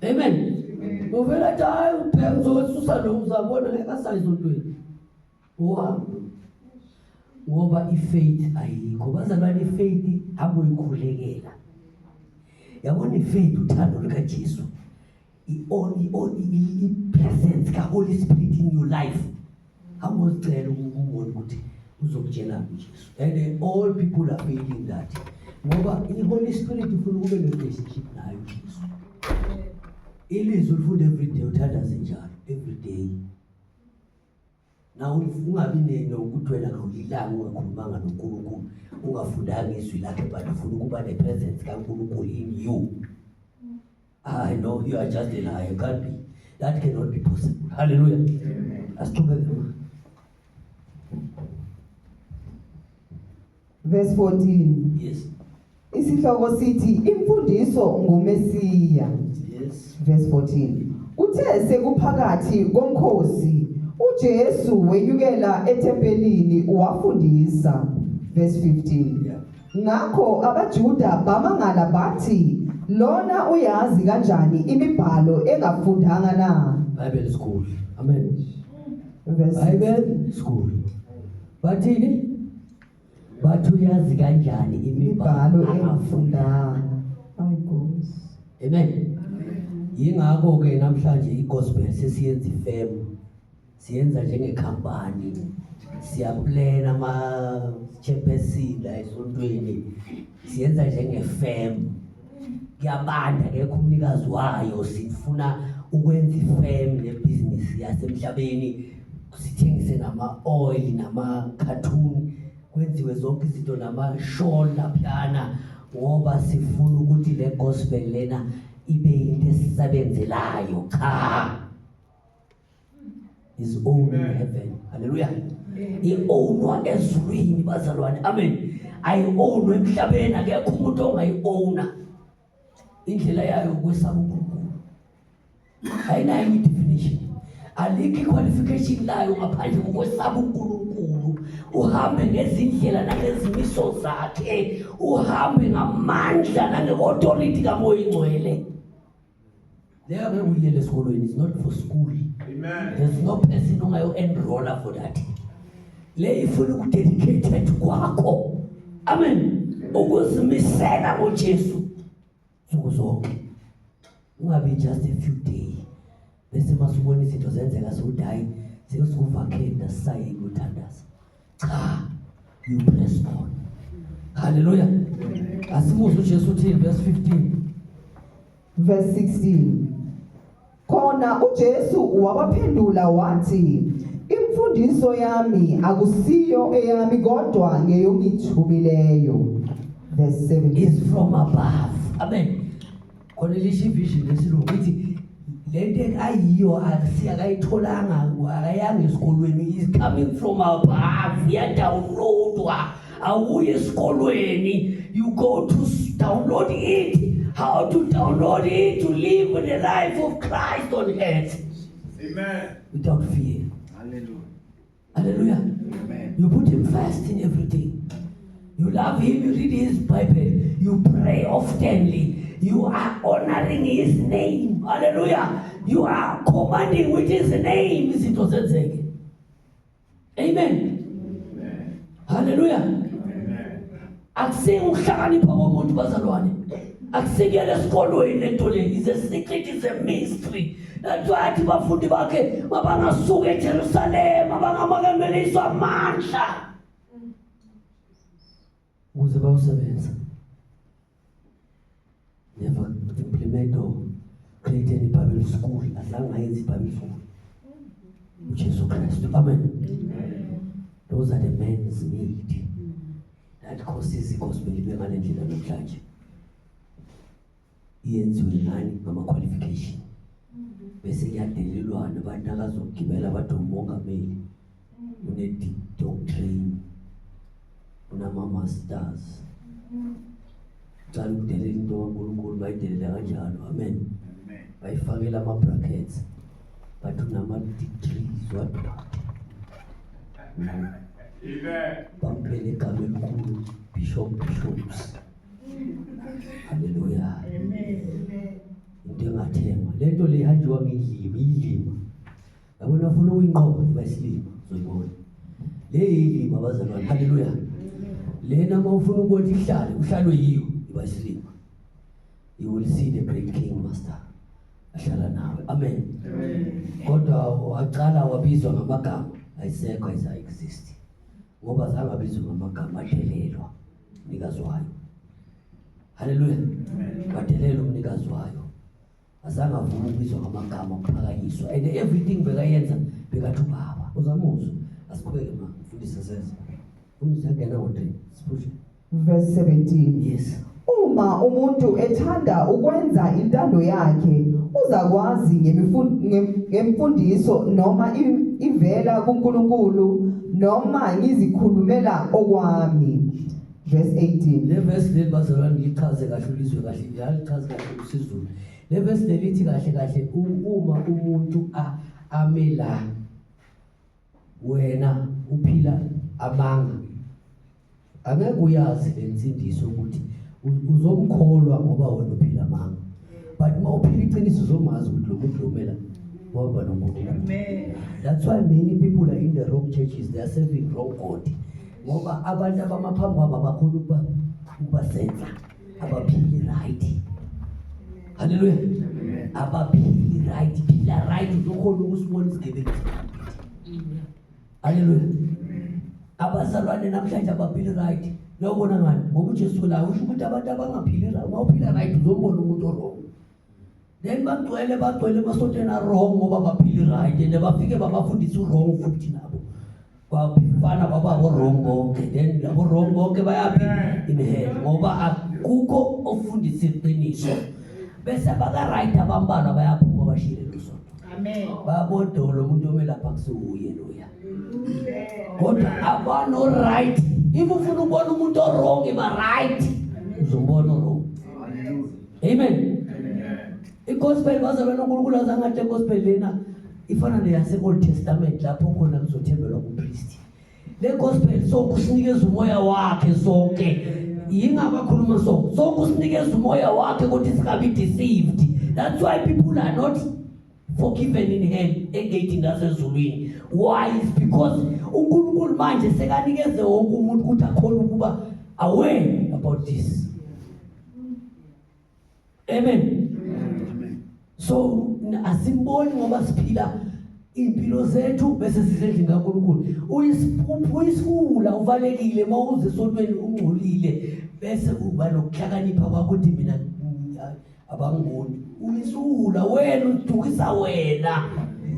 Amen. Uvela athi, hayi, ubheke uzosusa lo, uzabona ngeke asayi esontweni. Uhamba. Ngoba ifaith ayikho. Bazalwane, ifaith hamba uyikhulekela. Yabona ifaith, uthando likaJesu. I-presence ka-Holy Spirit in your life. Hamba uzicela ukubona ukuthi uzokutshela uJesu. And all people are failing that. Ngoba i-Holy Spirit ufuna ukube ne-relationship naye uJesu. Ilizwi ulifunde every day, uthandaze njalo every day. Na ungabi nokuthi wena ngawulilanga ungakhulumanga noNkulunkulu, ungafundanga izwi lakhe, but ufuna ukuba ne-presence kaNkulunkulu in you. I know you are just a liar. You can't be. That cannot be possible. Hallelujah. Asiqhubeke, ma. Verse 14. Yes. Isihloko sithi imfundiso ngoMesiya. Yes. Verse 14. Kuthe sekuphakathi komkhosi, uJesu wenyukela ethempelini wafundisa. Verse 15. Ngakho abaJuda bamangala bathi, lona uyazi kanjani imibhalo engafundanga na? Bible school. Amen. Verse 16. Bible school. Bathini? Bathi uyazi kanjani imibhalo imibhalo engafundanga. Ay Nkosi. Amen. Yingakho ke namhlanje igospel sesiyenza ifirm. Siyenza njengekhampani. Siyaplana ama chairperson la esontweni. Siyenza njengefirm. Kuyabanda, akekho umnikazi wayo. Sifuna ukwenza ifirm nebusiness yasemhlabeni, sithengise nama-oil, nama-cartoon, kwenziwe zonke izinto, nama-shawl laphiyana, ngoba sifuna ukuthi le gospel lena ibe into esisebenzelayo. Cha, is owned in heaven. Hallelujah. I-ownwa ezulwini, bazalwane. Amen. Ayi-ownwe emhlabeni, akekho umuntu ongayi-owna. Indlela yayo ukwesaba uNkulunkulu, ayinayo i-definition, alikho i-qualification layo ngaphandle kokwesaba uNkulunkulu. Uhambe ngezindlela nangezimiso zakhe, uhambe ngamandla nange-authority kaMoya Ingcwele. Leyo ngeke uyiyele esikolweni, is not for school. Amen. There's no person ongayo-enrolla for that. Le ifuna ukudedicated kwakho. Amen. Ukuzimisela ngoJesu nsuku zonke. Ungabi just a few day. Bese masubona izinto zenzeka sokuthi hayi sekusuvakhenda sisaye kuthandaza. Cha, you press on. Hallelujah. Asimuzwe uJesu uthini verse 15. Verse 16. Khona uJesu wabaphendula wathi, imfundiso yami akusiyo eyami kodwa ngeyongithumileyo. Verse 17. Is from above. Amen. Khona lisho ivision lesilungu ithi lento ayiyo akayitholanga, akayanga esikolweni, is coming from above, iyadownloadwa, awuye esikolweni, you go to download it. How to download it? To live the life of Christ on earth. Amen. Without fear. Hallelujah. Hallelujah. Amen. You put him first in everything. You love him, you read his Bible, you pray oftenly, you are honoring his name. Hallelujah. You are commanding with his name. Izinto zenzeke. Amen. Amen. Hallelujah. Amen. Akusiyi ukuhlakanipha komuntu bazalwane. Akusikele esikolweni lento le. Is a secret, is a mystery. That's why athi bafundi bakhe mabangasuka eJerusalema, bangamakameliswa amandla ukuze bayosebenza. Never implement or create any Bible school. Azange ayenze i-Bible school uJesu Kristu. Amen. Those are the men's need that causes igospel ibe ngale ndlela namhlanje. Iyenziwe ngani? Ngama-qualification, bese kuyadelelwana. Abantu akazokugibela bathi umongameli une-doctrine, unama-masters. Cala ukudelela into kaNkulunkulu, bayidelela kanjalo. Amen. Amen. Bayifakela ama-brackets, bathi unama-degrees, what not. Amen. Bamphele igama elikhulu, bishop, bishops. Haleluya. Into engathengwa le nto le ihanjiwa ngeyilima, iyilima yabona. Ufuna ukuyinqoba, iba isilima, uzoyibona le yilima bazalwane. Haleluya. Lena uma ufuna ukubona ihlale, uhlalwe yiyo, iba isilima. You will see the great king master ahlala nawe. Amen. Kodwa waqala wabizwa ngamagama ayisekho, ayisa-exist, ngoba zange abizwe ngamagama, adelelwa umnikazi wayo. Haleluya. Wadelela umnikazi wayo, azange avume ukubizwa ngamagama, ukuphakanyiswa, and everything bekayenza bekathi ubaba uzamuzwa. Asiqhubeke ma mfundisi, seza mfundisi angena ngo-3, siphushe. Verse 17. Yes. Uma umuntu ethanda ukwenza intando yakhe, uzakwazi ngemfundiso noma ivela kuNkulunkulu noma ngizikhulumela okwami. Verse 18. Le verse leli bazalwane ngiyichaze kahle, ulizwe kahle, ngiyalichaze kahle kusiZulu. Le verse leli ithi kahle kahle uma umuntu ame la, wena uphila amanga, angeke uyazi le nsindiso ukuthi uzomkholwa, ngoba wena uphila amanga. But uma uphila iqiniso, uzomazi ukuthi lo muntu lomela wahamba noNkulunkulu. That's why many people are in the wrong churches, they are serving wrong God, ngoba abantu abamaphambi kwabo abakhona ukubasenza, abaphili right. Haleluya. Abaphili right. Phila right, uzokhona ukusibona isigebengu. Haleluya. Abazalwane namhlanje abaphili right. Uyobona ngani? Ngoba uJesu la usho ukuthi abantu abangaphili right, uma uphila right uzombona umuntu o-wrong. Then bagcwele emasontweni a-wrong ngoba baphili right, and bafike babafundisa u-wrong futhi nabo. Kwafana kwaba wrong bonke. Then labo wrong bonke bayaphi? In hell, ngoba akukho ofundisa iqiniso. Bese baka right abambalwa bayaphuma bashiyele lo sonto. Amen. Bayabona lo muntu ome lapha kusuye loya. Kodwa abano right. If ufuna ukubona umuntu o-wrong, iba right. Uzombona wrong. Amen. Igospel bazalwane, uNkulunkulu azange athi igospel lena ifana neyase Old Testament lapho khona kuzothembelwa kupriest. Le gospel sonke usinikeza umoya wakhe sonke. Yingabakhuluma so. Sonke usinikeza umoya wakhe ukuthi singabi deceived. That's why people are not forgiven in hell egate ngasezulwini. Why? Is because uNkulunkulu manje sekanikeze wonke umuntu ukuthi akhone ukuba aware about this. Amen. Amen. So asimboni ngoba siphila impilo zethu bese sizendlini kaNkulunkulu. Uyisifula uvalekile mawuze esontweni ungcolile bese uba nokuhlakanipha kwakho ukuthi mina abangiboni. Uyisula wena udukisa wena.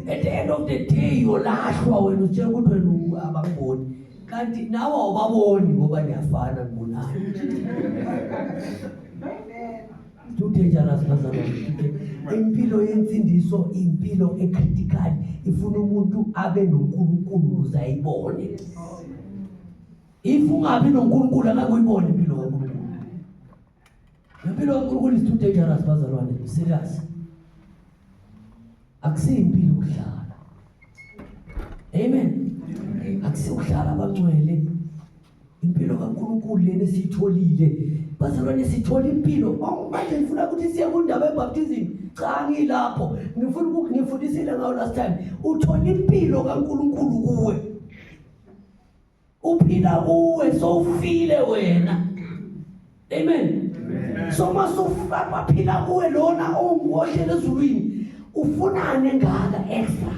At the end of the day uyolahlwa wena utshela ukuthi wena abangiboni. Kanti nawe awubaboni ngoba niyafana nibonana. Too dangerous bazalwane. Impilo yensindiso impilo ecritical ifuna umuntu abe noNkulunkulu ukuze ayibone. If ungabi noNkulunkulu angeke uyibone impilo kaNkulunkulu. Impilo kaNkulunkulu is too dangerous bazalwane, serious. Akusiyimpilo ukudlala. Amen. Akusiwudlala abangcwele. Impilo kaNkulunkulu lena esiyitholile. Bazalwane sithola impilo. Oh, manje ngifuna ukuthi siye kundaba yebaptism. Cha ngilapho. Ngifuna ukungifundisile ngayo last time. Uthola impilo kaNkulunkulu kuwe. Uphila kuwe sowufile wena. Amen. So masufa phila kuwe lona ongohlele ezulwini ufunani engaka extra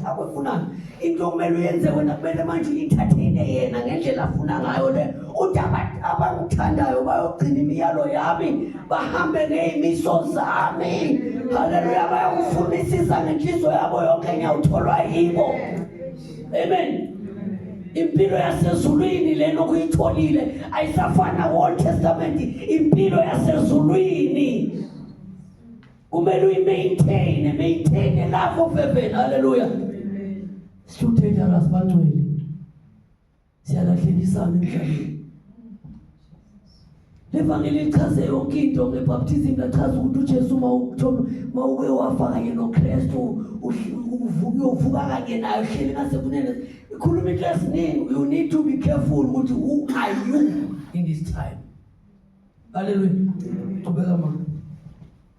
akufunani into okumele uyenze wena kumele manje uyi-entertaine yena ngendlela afuna ngayo le uthi abangithandayo bayogcina imiyalo yami bahambe ngey'miso zami haleluya bayokufunisisa ngenhliziyo yabo yonke ngiyawutholwa yibo amen impilo yasezulwini lena okuyitholile ayisafana Old Testament impilo yasezulwini kumele uyimaintain maintain love of heaven haleluya too dangerous bangcwele siyalahlekisana emhlabeni levangeli lichaze yonke into ngebaptism lachaza ukuthi uJesu uma ukuthola uma uke wafa kanye noKristu uvuka uvuka kanye naye uhleli ngasekunene ikhuluma into eziningi you need to be careful ukuthi who are you in this time haleluya qhubeka mama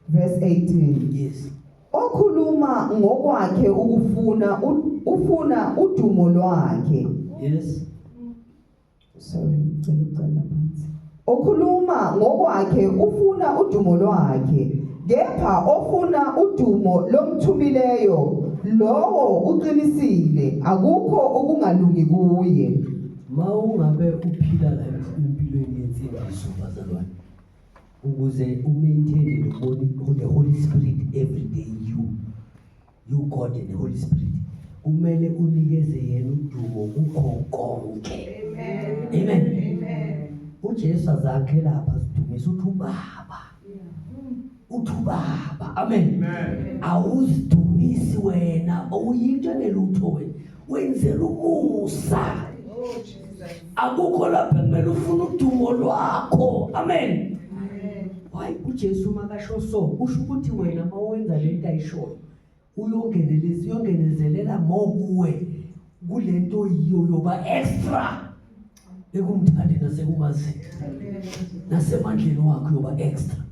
Verse 18. Yes. Okhuluma ngokwakhe ukufuna ufuna udumo lwakhe. Yes. Sorry, ngicela ukuqala phansi. Okhuluma ngokwakhe ufuna udumo lwakhe, kepha ofuna udumo lomthumileyo, lowo uqinisile, akukho okungalungi kuye. Mawungabe uphila la empilweni yensindiso bazalwane ukuze umaintain the Holy Spirit every day you God and the Holy Spirit kumele unikeze yena udumo kukho konke. Amen. Amen. Amen. uJesu azakhe lapha sidumisa uthi ubaba uthi ubaba amen. Amen. Awuzidumisi wena awuyinto engelutho wena wenzela umusa akukho lapha kumele ufune udumo lwakho amen. Why uJesu makasho so usho ukuthi wena mawenza lento ayishoyo uyongeneleza uyongenezelela more kuwe kulento yiyo yoba extra ekumthandi nasekumazini nasemandleni wakhe yoba extra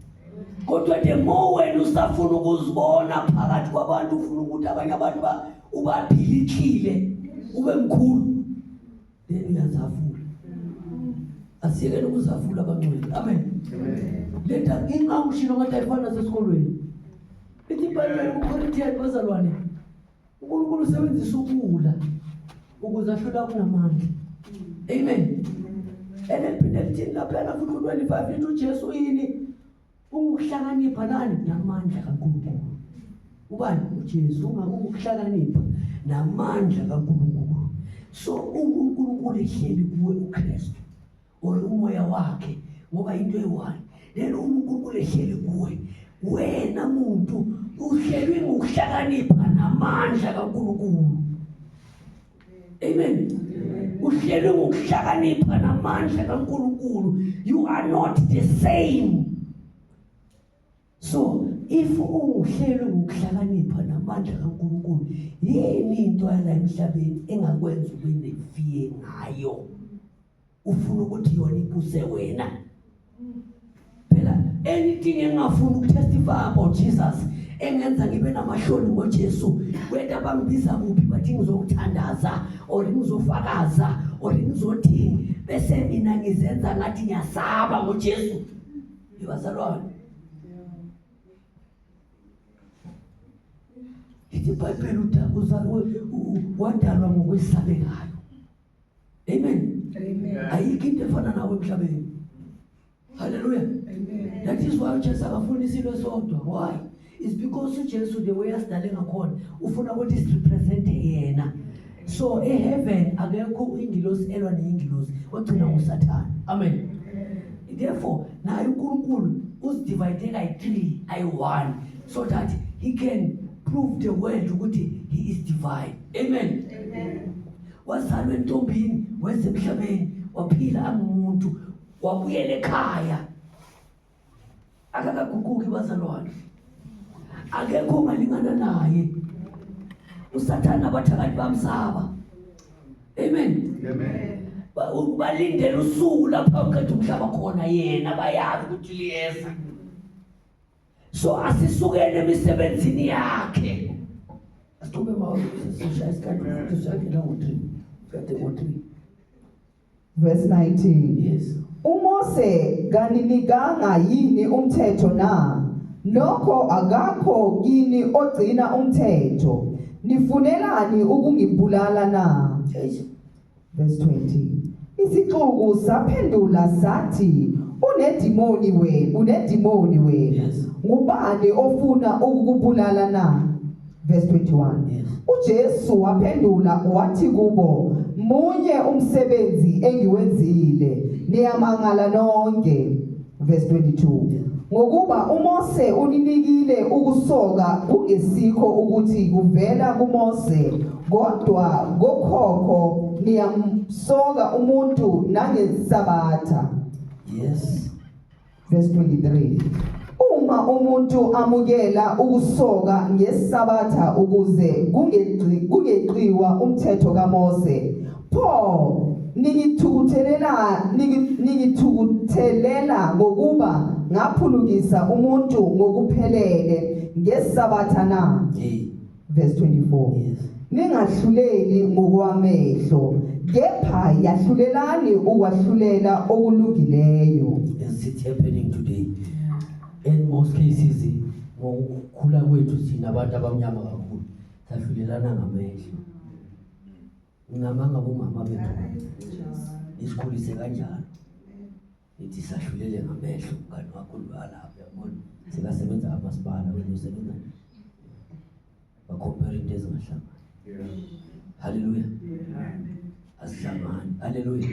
kodwa the more wena usafuna ukuzibona phakathi kwabantu ufuna ukuthi abanye abantu ubaphilikhile ube mkhulu then uyazafula asiyekele ukuzafula abangcwele amen. Leta inqamushilo ngathi ayifana nasesikolweni ithi ibhayibheli kuCorinthians bazalwane uNkulunkulu usebenzisa ukula ukuze ahlula kunamandla amen. Eliphinde lithini laphana futhi ku-25 lithi uJesu yini ungukuhlakanipha nani namandla kaNkulunkulu ubani uJesu ungukuhlakanipha namandla kaNkulunkulu so uNkulunkulu ehleli kuwe uKristu or umoya wakhe ngoba into eyi-one lelo uNkulunkulu ehleli kuwe wena muntu uhlelwe ngokuhlakanipha namandla kaNkulunkulu amen. Uhlelwe ngokuhlakanipha namandla kaNkulunkulu you are not the same. So if unguhlelo ngokuhlakanipha namandla kaNkulunkulu, yini into yala emhlabeni engakwenza ube nefiye ngayo? Ufuna ukuthi yona ibuse wena. Phela anything engafuni ukutestify about Jesus, engenza ngibe namahloni ngoJesu, whether bangibiza kuphi bathi ngizokuthandaza or ngizofakaza or ngizothini, bese mina ngizenza ngathi ngiyasaba ngoJesu. Ibazalwane, lithi iBhayibheli wadalwa ngokwesabekayo. Amen. Amen. Ayikho into efana nawe emhlabeni. Hallelujah. Amen. That is why uJesu akafuni isilwe sodwa. Why? It's because uJesu, the way asidale ngakhona, ufuna ukuthi sirepresente yena. So eheaven akekho ingilosi elwa neyingilosi, wagcina nguSathane. Amen. Therefore naye uNkulunkulu uzidivide kayi-3 ayi-1 so that he can prove the world ukuthi he is divine. Amen. Wazalwa entombini, weza emhlabeni, waphila angumuntu, wabuyela ekhaya. Akakaguquki bazalwane, akekho ongalingana naye. USathane abathakathi bamsaba. Amen. Amen. Balindele usuku lapho uqeda umhlaba khona, yena bayazi ukuthi liyeza. So asisukele emisebenzini yakhe, asiqhube ma sishaya isikhathi futhi siyangena ngo-3, kade ngo-3. Verse 19. Yes. UMose kaninikanga yini umthetho na? Nokho akakho kini ogcina umthetho. Nifunelani ukungibulala na? Yes. Verse 20. Isixuku saphendula sathi, unedimoni wena, unedimoni wena. Yes. Ngubani ofuna ukukubulala na? Verse 21. Yes. UJesu waphendula wathi kubo, munye umsebenzi engiwenzile, niyamangala nonke. Verse 22. Ngokuba uMose uninikile ukusoka, kungesikho ukuthi kuvela kuMose, kodwa kokhokho, niyamsoka umuntu nangesabatha. Yes. Verse 23. Uma umuntu amukela ukusoka ngesabatha ukuze kungeqiwa umthetho kaMose, pho ningithukuthelela ngokuba ngaphulukisa umuntu ngokuphelele ngesabatha na? Hey. Verse 24. Yes. Ningahluleli ngokwamehlo, kepha yahlulelani ukwahlulela okulungileyo. As it's happening today, in most cases, ngokukhula kwethu thina abantu abamnyama kakhulu sahlulelana ngamehlo. Ngingamanga bomama bethu isikhulise kanjalo, ithi sahlulele ngamehlo. Umngani wakho lwalapha, uyabona, sekasebenza kamasipala, wena usebenza, bacompare into ezingahlangani. Haleluya, azihlangani. Haleluya.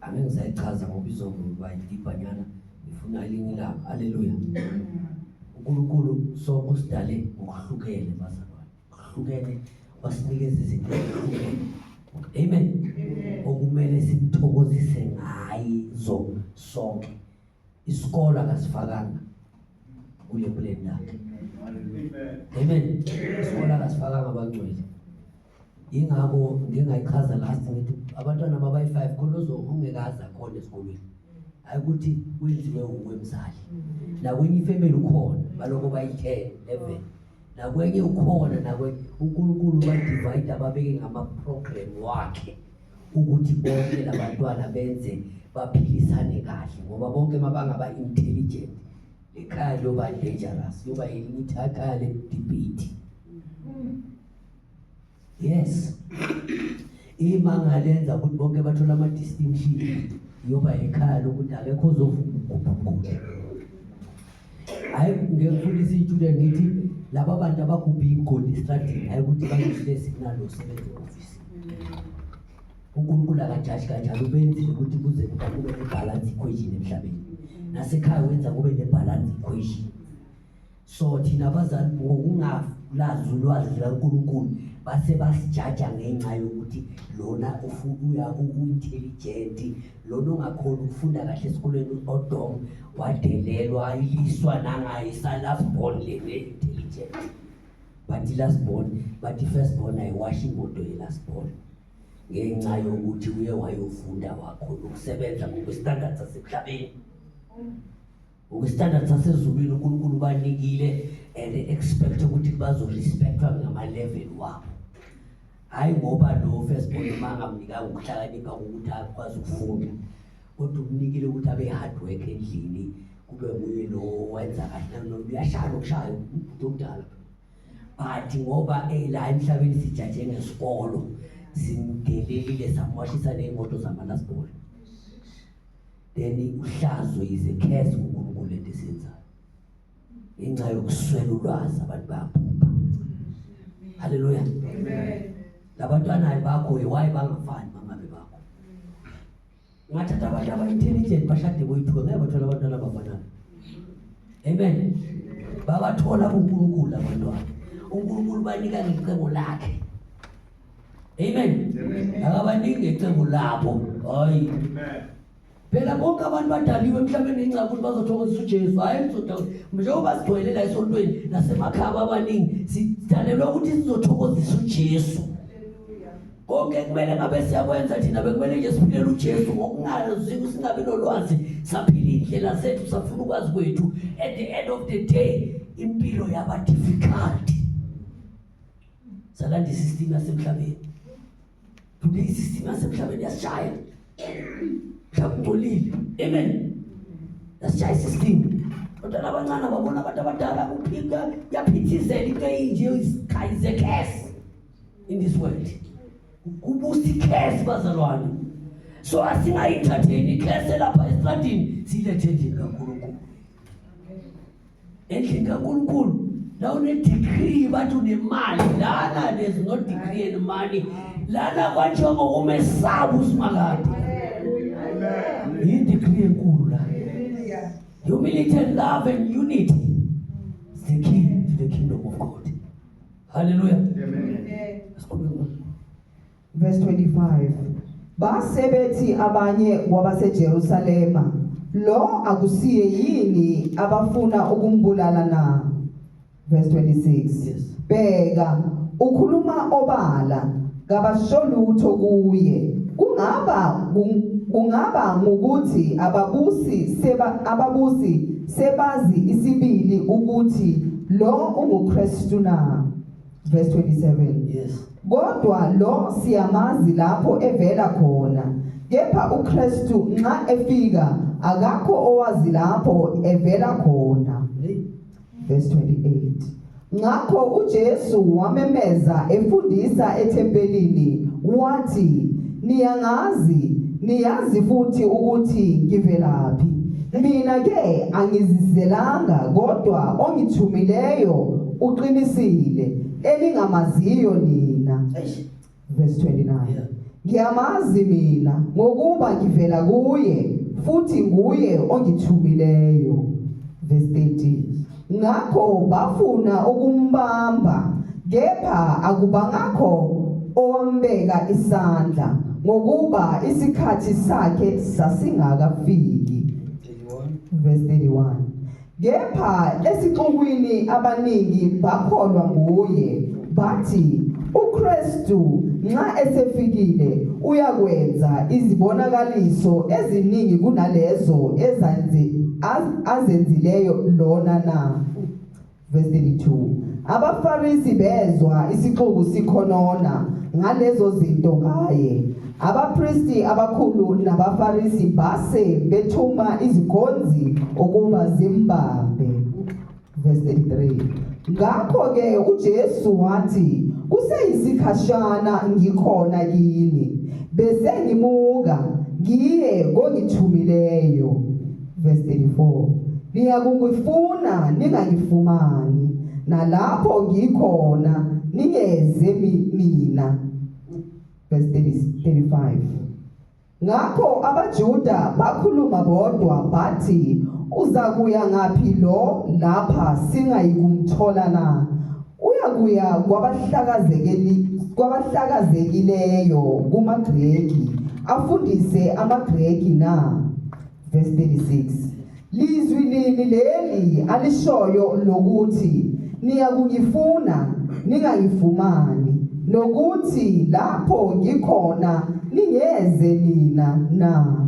Angeke ngisayichaza ngoba izokuba idibhanyana, ifuna elinye ilanga. Haleluya. UNkulunkulu sonke usidale ngokuhlukene bazalwane, kuhlukene, wasinikeza izinto ezihlukene. Amen. Okumele simthokozise ngazo sonke. Isikolo akasifakanga kule plan lakhe. Amen. Isikolo akasifakanga abangcwele. Ingakho ngingayichaza last ngithi abantwana babayi-5 khona ongekaze akhona esikolweni, hayi ukuthi wenziwe uwe mzali. Nakwenye ifamily ukhona, baloko bayi-10 11, nakwenye ukhona, nakwenye. UNkulunkulu badivide, ababeke ngama-program wakhe ukuthi bonke labantwana benze baphilisane kahle, ngoba bonke mabangaba intelligent lekhaya liyoba dangerous, yoba ikhaya le-debate. Yes, imangalenza ukuthi bonke bathola ama-distinction, yoba ekhaya lokuthi akekho ozovuma ukugubha umgodi. Hayi, ngiyekufundisa iy'student ngithi laba bantu abagubha imigodi estradini, hayi ukuthi ba-useless kunalo osebenza e-ofisi. UNkulunkulu akajaji kanjalo. Ubenzile ukuthi kuze kube ne-balance equation emhlabeni, nasekhaya wenza kube ne-balance equation. So thina abazali ngokungalaleli. lazi ulwazi likaNkulunkulu base basijaja ngenxa yokuthi lona uya u-intelligent, lona ongakhoni ukufunda kahle esikolweni odom wadelelwa iliswa nangaye isa-last born le ne-intelligent. But i-last born, but i-first born ayiwashi imoto ye-last born ngenxa yokuthi uye wayofunda wakhona ukusebenza ngokwestandard sasemhlabeni. Ngokwestandard sasezulwini uNkulunkulu ubanikile and expect ukuthi bazorespectwa ngama-level wabo. Hhayi ngoba lo first born uma angamnikanga ukuhlakanipha kokuthi akwazi ukufunda, kodwa umnikile ukuthi abe hard work endlini, kube nguye lo wenza kahle noma uyashaya nokushaya umuntu omdala. But ngoba la emhlabeni sijaje ngesikolo, simdelelile samwashisa ney'moto zama-last born. Then uhlazo is a curse kuNkulunkulu lento esiyenzayo. Ngenxa yokuswela ulwazi abantu bayabhubha. Haleluya. Amen. Labantwana bakho why bangafani bangabe bakho? Ungathatha abantu aba-intelligent bashade boyithuka ngeke bathole abantwana abafanayo. Amen. Babathola kuNkulunkulu abantwana. uNkulunkulu banika ngecebo lakhe. Amen. Akabaniki ngecebo labo. Hayi. Amen. Phela bonke abantu badaliwe emhlabeni ngenxa yokuthi bazothokozisa uJesu. Hayi mzoda njengoba sigcwele la esontweni nasemakhaya abaningi sidalelwe ukuthi sizothokozisa uJesu. Konke kumele ngabe siyakwenza thina bekumele nje siphilele uJesu ngokungazi singabi nolwazi saphila indlela zethu safuna ukwazi kwethu. At the end of the day impilo yaba difficult. Salanda isystem yasemhlabeni. Today isystem yasemhlabeni yasishaya. Mhlawumbe ungcolile. Amen. Yasishaya isystem. Abantwana abancane babona abantu abadala kuphika yaphithizela into eyinje is a curse in this world. Kubusa i-curse bazalwane. So asingayithatheni i-curse lapha estradini silethe endlini kaNkulunkulu. Endlini kaNkulunkulu la une-degree bathi unemali lana there's no degree and money lana kwathiwa ngokumesaba uSimakade. Yi-degree enkulu la. Humility and love and unity is the key to the kingdom of God. Hallelujah. Amen. Asikhulume. Verse 25. Base bethi abanye kwabaseJerusalema, lo akusiye yini abafuna ukumbulala na? Verse 26. Yes. Bheka, ukhuluma obala, kabasho lutho kuye. Kungaba ngukuthi ababusi sebazi isibili ukuthi lo unguKristu na? Verse 27. Yes. Kodwa lo siyamazi lapho evela khona, kepha uKristu nxa efika akakho owazi lapho evela khona. Hey. Verse 28. Ngakho uJesu wamemeza efundisa ethempelini wathi, niyangazi, niyazi futhi ukuthi ngivelaphi. Mina ke angizizelanga, kodwa ongithumileyo uqinisile, elingamaziyo nina. Eish. Verse 29. Yeah. Ngiyamazi mina ngokuba ngivela kuye futhi nguye ongithumileyo. Verse 30. Ngakho bafuna ukumbamba, kepha akubangakho owambeka isandla, ngokuba isikhathi sakhe sasingakafiki. 31. Verse 31. Kepha esixukwini abaningi bakholwa nguye, bathi uKristu nxa esefikile uyakwenza izibonakaliso eziningi kunalezo azenzileyo lona na. Verse 32. Abafarisi bezwa isixuku sikhonona ngalezo zinto ngaye. Abapristi abakhulu nabafarisi base bethuma izikhonzi ukuba zimbambe. Verse 33. Ngakho ke uJesu wathi, kuseyisikhashana ngikhona kini, bese ngimuka ngiye kongithumileyo. Verse 34. Niyakungifuna ningangifumani, nalapho ngikhona ningeze nina. Verse 35. Ngakho abaJuda bakhuluma bodwa bathi, uzakuya ngaphi lo lapha singayikumthola na? Uyakuya kwabahlakazekeli kwabahlakazekileyo kumaGreki afundise amaGreki na? Verse 36. Lizwi lini leli alishoyo lokuthi niyakungifuna ningangifumani, nokuthi lapho ngikhona ningeze nina na?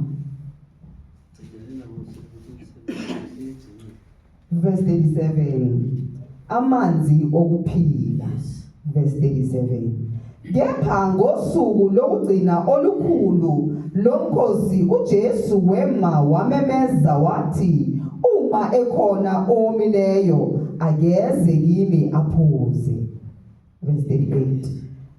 Verse 37. Amanzi okuphila. Verse 37. Kepha ngosuku lokugcina olukhulu lomkhosi uJesu wema wamemeza wathi, uma ekhona owomileyo akeze kimi aphuze. Verse 38.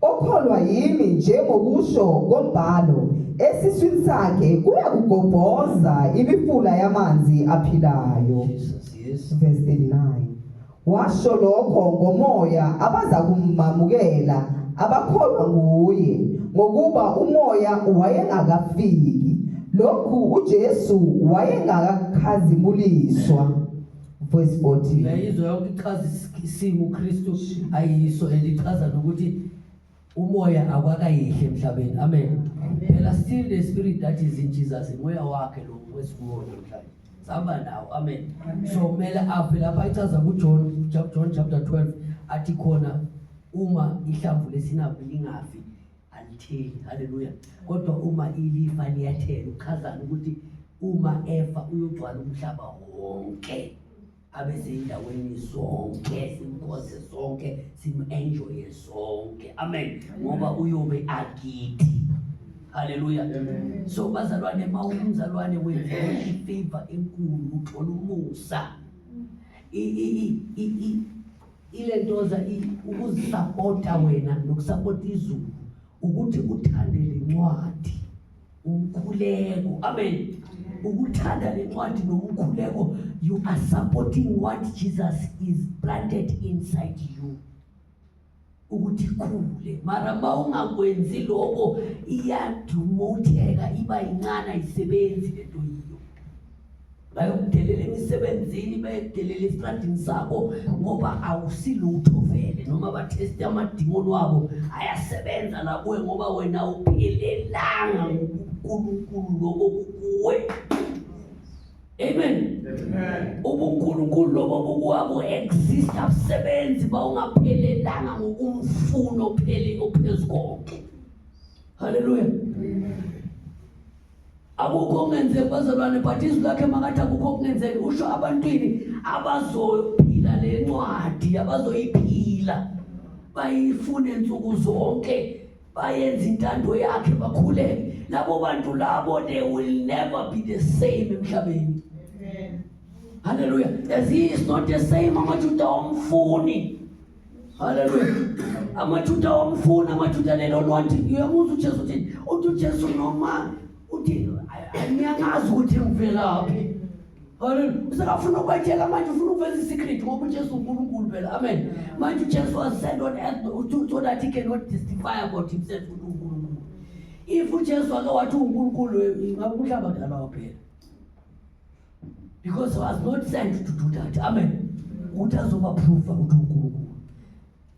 Okholwa yimi njengokusho kombhalo, esiswini sakhe kuyakugobhoza imifula yamanzi aphilayo. Jesus, yes. Verse 39. Washo lokho ngomoya abazakumamukela abakholwa nguye, ngokuba umoya wayengakafiki. Lokhu uJesu wayengakakhazimuliswa. Verse 40. Uyayizwa yonke ichaza isimo uKristu ayiso, elichaza nokuthi umoya akwakayihle emhlabeni. Amen. Phela still the spirit that is in Jesus, umoya wakhe lo wesikuwo namhlanje. Sihamba nawo. Amen. So kumele afe lapha ichaza kuJohn John chapter 12 athi khona uma ihlamvu lesinapi lingafi alitheli. Haleluya. Kodwa uma ilifa liyathela, uchazana ukuthi uma efa uyogcwala umhlaba wonke, abe seyindaweni zonke, simkhonze sonke, sim-enjoye sonke. Amen. Ngoba uyobe akithi. Haleluya. So bazalwane, ma umzalwane wenziwe ifavor enkulu, uthola umusa. Ilentoza ukuzisapota wena nokusapota izulu, ukuthi uthande lencwadi umkhuleko. Amen. Ukuthanda lencwadi nomkhuleko, you are supporting what Jesus is planted inside you ukuthi ikhule. Mara ma ungakwenzi lokho, iyadumotheka, iba yincane, ayisebenzi lento yiyo. Bayokudelela emisebenzini, bayokudelela esitradini sakho, ngoba awusilutho vele. Noma batheste amadimoni wabo ayasebenza la kuwe, ngoba wena uphelelanga ngobuNkulunkulu lobo kukuwe. Amen. Amen. Ubunkulunkulu lobo bukuwabo exist, abusebenzi bawungaphelelanga ngokumfuna ophele ophezu konke. Haleluya. Akukho okungenzeki bazalwane, but izwi lakhe makathi akukho okungenzeki, usho abantwini abazophila le ncwadi, abazoyiphila bayifune nsuku zonke, bayenze intando yakhe, bakhuleke. Labo bantu labo, they will never be the same emhlabeni. Hallelujah. As he is not the same, amaJuda awamfuni. Hallelujah. Amajuda awamfuni, amaJuda they don't want him. Uyamuzwa uJesu uthini? Uthi uJesu noma uthi ngiyangazi ukuthi ngivelaphi. Hallelujah. Usekafuna ukwetshela manje, ufuna ukuveza isecret ngoba uJesu uNkulunkulu phela. Amen. Manje uJesu was sent on earth so that he cannot testify about himself ukuthi uNkulunkulu. If uJesu ake wathi uNkulunkulu, ngabe umhlaba kudala waphela. Because he was not sent to do that. Amen. Ukuthi azoba proof ukuthi uNkulunkulu.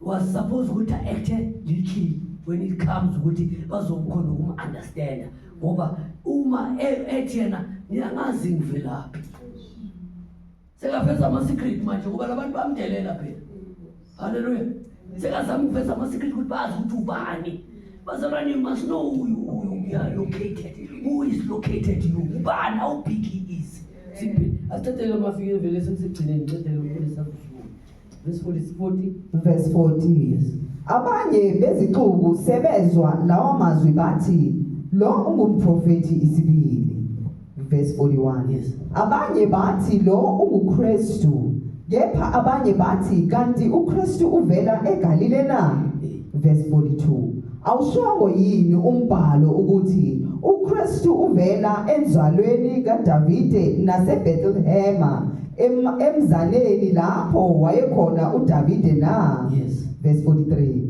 Was supposed ukuthi act little when it comes ukuthi bazokhona ukum-understand, ngoba uma ethi yena ngiyangazi ngivelaphi, sekaveza ama-secret manje, ngoba labantu bamdelela phela. Haleluya. Sekazama ukuveza ama-secret ukuthi bazi ukuthi ubani. Bazalwane, you must know who you are located, who is located you, ubani, how big he is. Simply asithathele amafike vele senisigcineni, ngicedele ukufundisa usuku. Verse 40. Verse 40. Abanye bezixuku sebezwa lawa mazwi bathi, lo ungumprofeti isibili. Verse 41. Yes. Abanye bathi, lo unguKristu. Kepha abanye bathi, kanti uKristu uvela eGalile na? Verse 42. Awushongo yini umbhalo ukuthi uKristu uvela enzalweni kaDavide naseBethlehema, emzaneni lapho wayekhona uDavide na? Yes. Verse 43.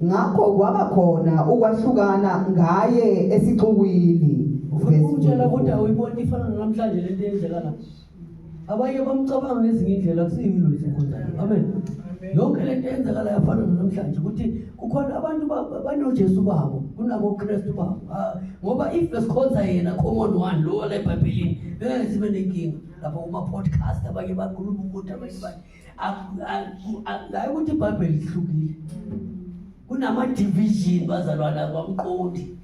Ngakho kwaba khona ukwahlukana ngaye esixukwini. Ufuna Verse ukutshela ukuthi 44. awuyiboni ifana namhlanje lento eyenzeka la. Abanye bamcabanga ngezinye indlela, kusiyilo izinkonzana. Amen. Yonke lento eyenzakala yafana namhlanje ukuthi kukhona abantu banoJesu babo kunaboKristu babo. Ah, ngoba if besikhonza yena common one lo wala eBhayibhelini bengeke sibe nenkinga lapho kuma-podcast abanye bakhuluma ukuthi abanye bathi hayi ukuthi iBhayibheli lihlukile. Kunama-division bazalwane abamqondi.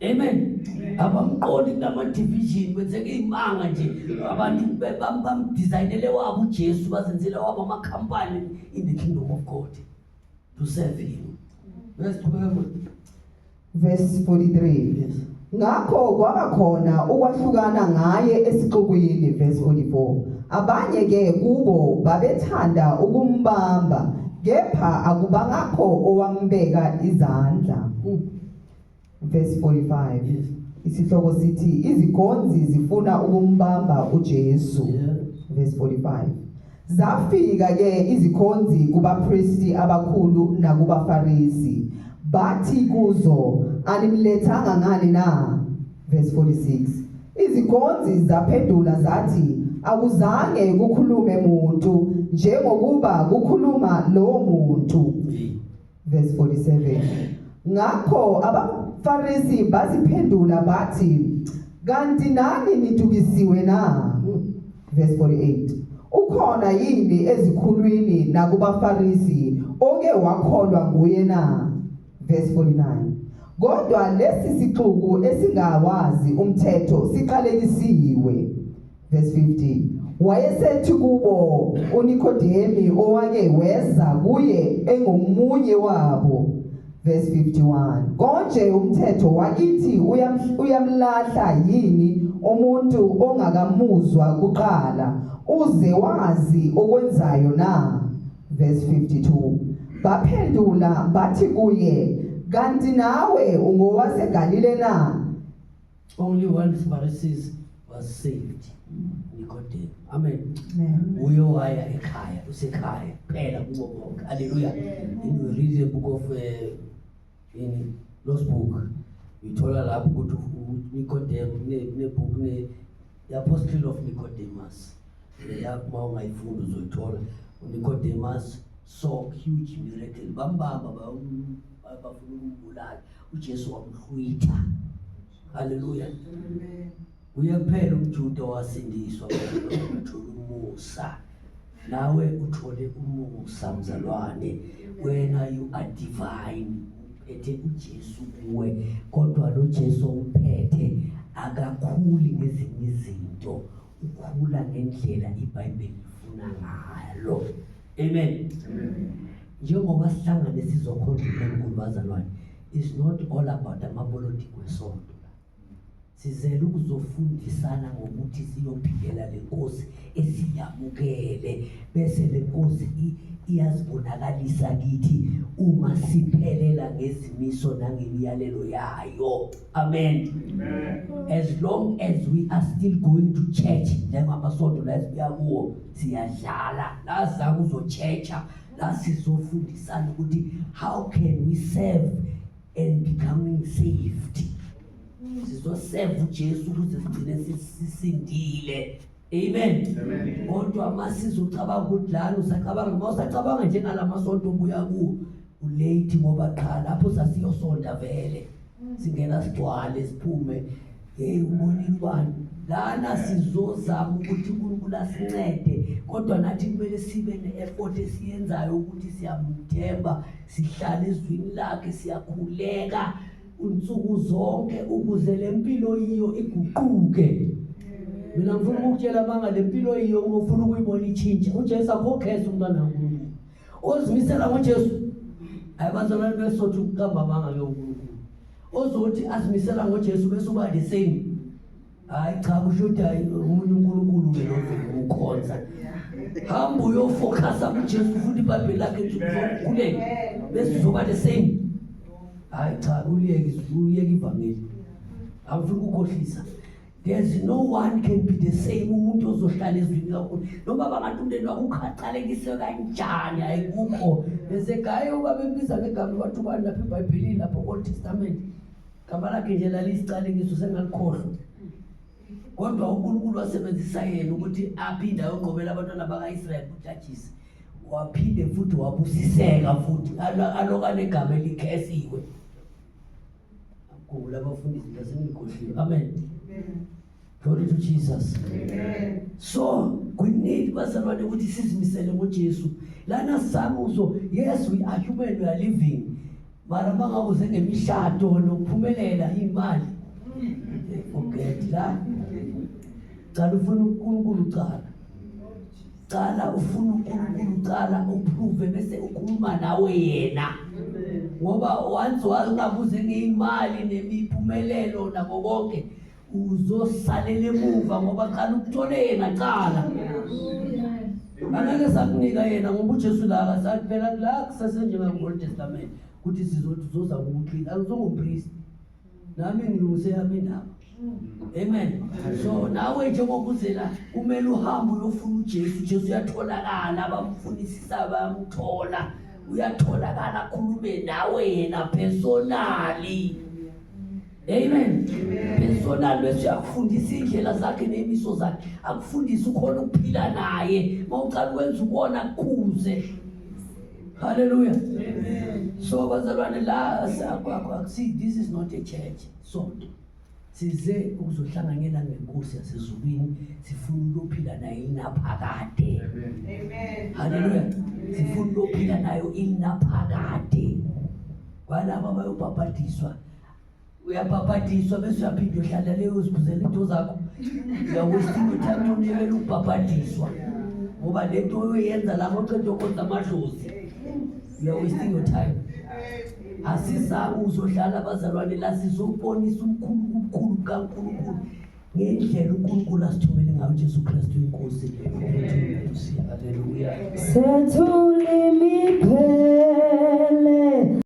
Amen. Abamqondi kunama-division kwenzeka iy'manga nje abantu bamdizayinele wabo uJesu bazenzele wabo amakhampani in the kingdom of God to serve him. Uyasiqhubeka futhi. Verse 43. Yes. Ngakho kwaba khona ukwahlukana ngaye esixukwini verse 44. Abanye ke kubo babethanda ukumbamba kepha akubangakho owambeka izandla. Verse 45. Yes. Isihloko sithi izikhonzi zifuna ukumbamba uJesu. Yeah. Verse 45. Zafika ke izikhonzi kubapristi abakhulu nakubafarisi bathi kuzo animlethanga ngani na? Verse 46. Izikhonzi zaphendula zathi akuzange kukhulume muntu njengokuba kukhuluma lowo muntu. Verse 47. Ngakho abaFarisi baziphendula bathi kanti nani nidukisiwe na? Verse 48. Ukhona yini ezikhulwini nakubaFarisi oke wakholwa nguye na? Verse 49. Kodwa lesi sixuku esingawazi umthetho siqalekisiwe. Verse 50. Wayesethi kubo uNikodemi owake weza kuye engomunye wabo. Verse 51. Konje umthetho wakithi uyamlahla yini umuntu ongakamuzwa kuqala uze wazi okwenzayo na? Verse 52. Baphendula bathi kuye kanti nawe ungowaseGalile na? Only one Pharisees was saved. Nicodemus. Amen. Amen. Uye waya ekhaya, usekhaya kuphela kubo bonke. Hallelujah. In we read the book of in Lost book, uyithola lapho ukuthi uNicodemus ne book ne the apostle of Nicodemus. Leya uma ungayifunda uzoyithola. uNicodemus saw huge miracle. Bambamba bafuna ukumbulala. uJesu wamhlwitha. Hallelujah. Uye kuphela umJuda wasindiswa uthola umusa. Nawe uthole umusa mzalwane. Wena you are divine. Uphethe uJesu kuwe kodwa lo Jesu umphethe akakhuli ngezinye izinto. Ukhula ngendlela iBhayibheli lifuna ngalo. Amen. Njengoba sihlangane sizokhonza uNkulunkulu bazalwane, it's not all about amapolitiki wesonto. Sizele ukuzofundisana ngokuthi siyophilela lenkosi esiyamukele bese lenkosi iyazibonakalisa kithi uma siphelela ngezimiso nangemiyalelo yayo. Amen. Amen. As long as we are still going to church njengamasonto la esibuya kuwo siyadlala la sizama uzochecha la sizofundisana ukuthi how can we serve and becoming saved. Sizoserve uJesu ukuze sigcine sisindile. Amen. Amen. Kodwa masizocabanga ukuthi lana usacabanga uma usacabanga njengalamasonto obuya kuwo ulate ngoba qha lapho sasiyosonta vele singena sigcwale siphume hey ubonile ubani lana sizozama ukuthi uNkulunkulu asincede kodwa nathi kumele sibe ne-effort esiyenzayo ukuthi siyamthemba sihlale ezwini lakhe siyakhuleka unsuku zonke ukuze le mpilo yiyo iguquke. Mina ngifuna ukukutshela manga le mpilo yiyo uma ufuna ukuyibona itshintsha. uJesu akhokheza umntwana kaNkulunkulu. Ozimisela ngoJesu hayi bazalwane besothi ukuqamba amanga ke uNkulunkulu. Ozothi azimisela ngoJesu bese uba the same. Hayi cha kusho ukuthi hayi omunye uNkulunkulu ke lo vele ukhonza. Hamba uyofocusa kuJesu futhi iBhayibheli lakhe nsuku zonke ukhuleke bese uzoba the same. Hayi cha uliyeke uliyeke ivangeli. Angifuni ukukhohlisa. There's no one can be the same umuntu ozohlala ezwini kakhulu. Noma bangathi umndeni wakho ukhacalekiswe kanjani ayikukho. Bese gaye uba bembiza ngegama bathi ubani lapha eBhayibhelini lapho Old Testament. Gama lakhe nje lalisiqalekiso sengalikhohlwa. Kodwa uNkulunkulu wasebenzisa yena ukuthi aphinde ayonqobela abantwana baka-Israyeli kujudges. Waphinde futhi wabusiseka futhi aloka negama elikhesiwe. Akukhumbula abafundisi ngasengikhohliwe. Amen. Glory to Jesus. Amen. So we need bazalwane ukuthi sizimisele ngoJesu. Lana samuzo, yes we are human, we are living. Mara mangabuze ngemishado nokuphumelela imali. Forget la. Cala ufuna uNkulunkulu cala. Cala ufuna uNkulunkulu cala uprove bese ukhuluma nawe yena. Ngoba once wangabuze ngeimali nemiphumelelo nako konke uzosalela emuva ngoba qala ukuthole yena cala angeke sakunika yena ngoba uJesu la akasathi phela la kusesenjenga-Old Testament ukuthi sizothi uzoza kuwuphila angizongumpristi nami ngilungise yami indaba amen so nawe njengoba uze la kumele uhambe uyofuna uJesu. uJesu uyatholakala, abamfunisisa bayamthola, uyatholakala akhulume nawe yena personally. Amen. Personal bese uyakufundisa indlela zakhe nemiso zakhe, akufundise ukhona ukuphila naye. Mawuqala ukwenza ukona kukhuze. Hallelujah. Amen. So bazalwane la akusi this is not a church. Sonto. Size ukuzohlanganyela ngenkosi yasezulwini, sifuna ukuphila naye inaphakade. Amen. Hallelujah. Sifuna ukuphila nayo inaphakade. Kwalabo abayobhabhadiswa uyabhabhadiswa bese uyaphinda uhlala leyo uziphuzela into zakho uyawestinga uthatha unibele ukubhabhadiswa ngoba le nto oyoyenza lapho oceda ukwenza amadlozi uyawesting your time asizange uzohlala abazalwane la sizobonisa umkhulu ubukhulu bukaNkulunkulu ngendlela uNkulunkulu asithumele ngayo uJesu Kristu inkosi. Haleluya. Sethu.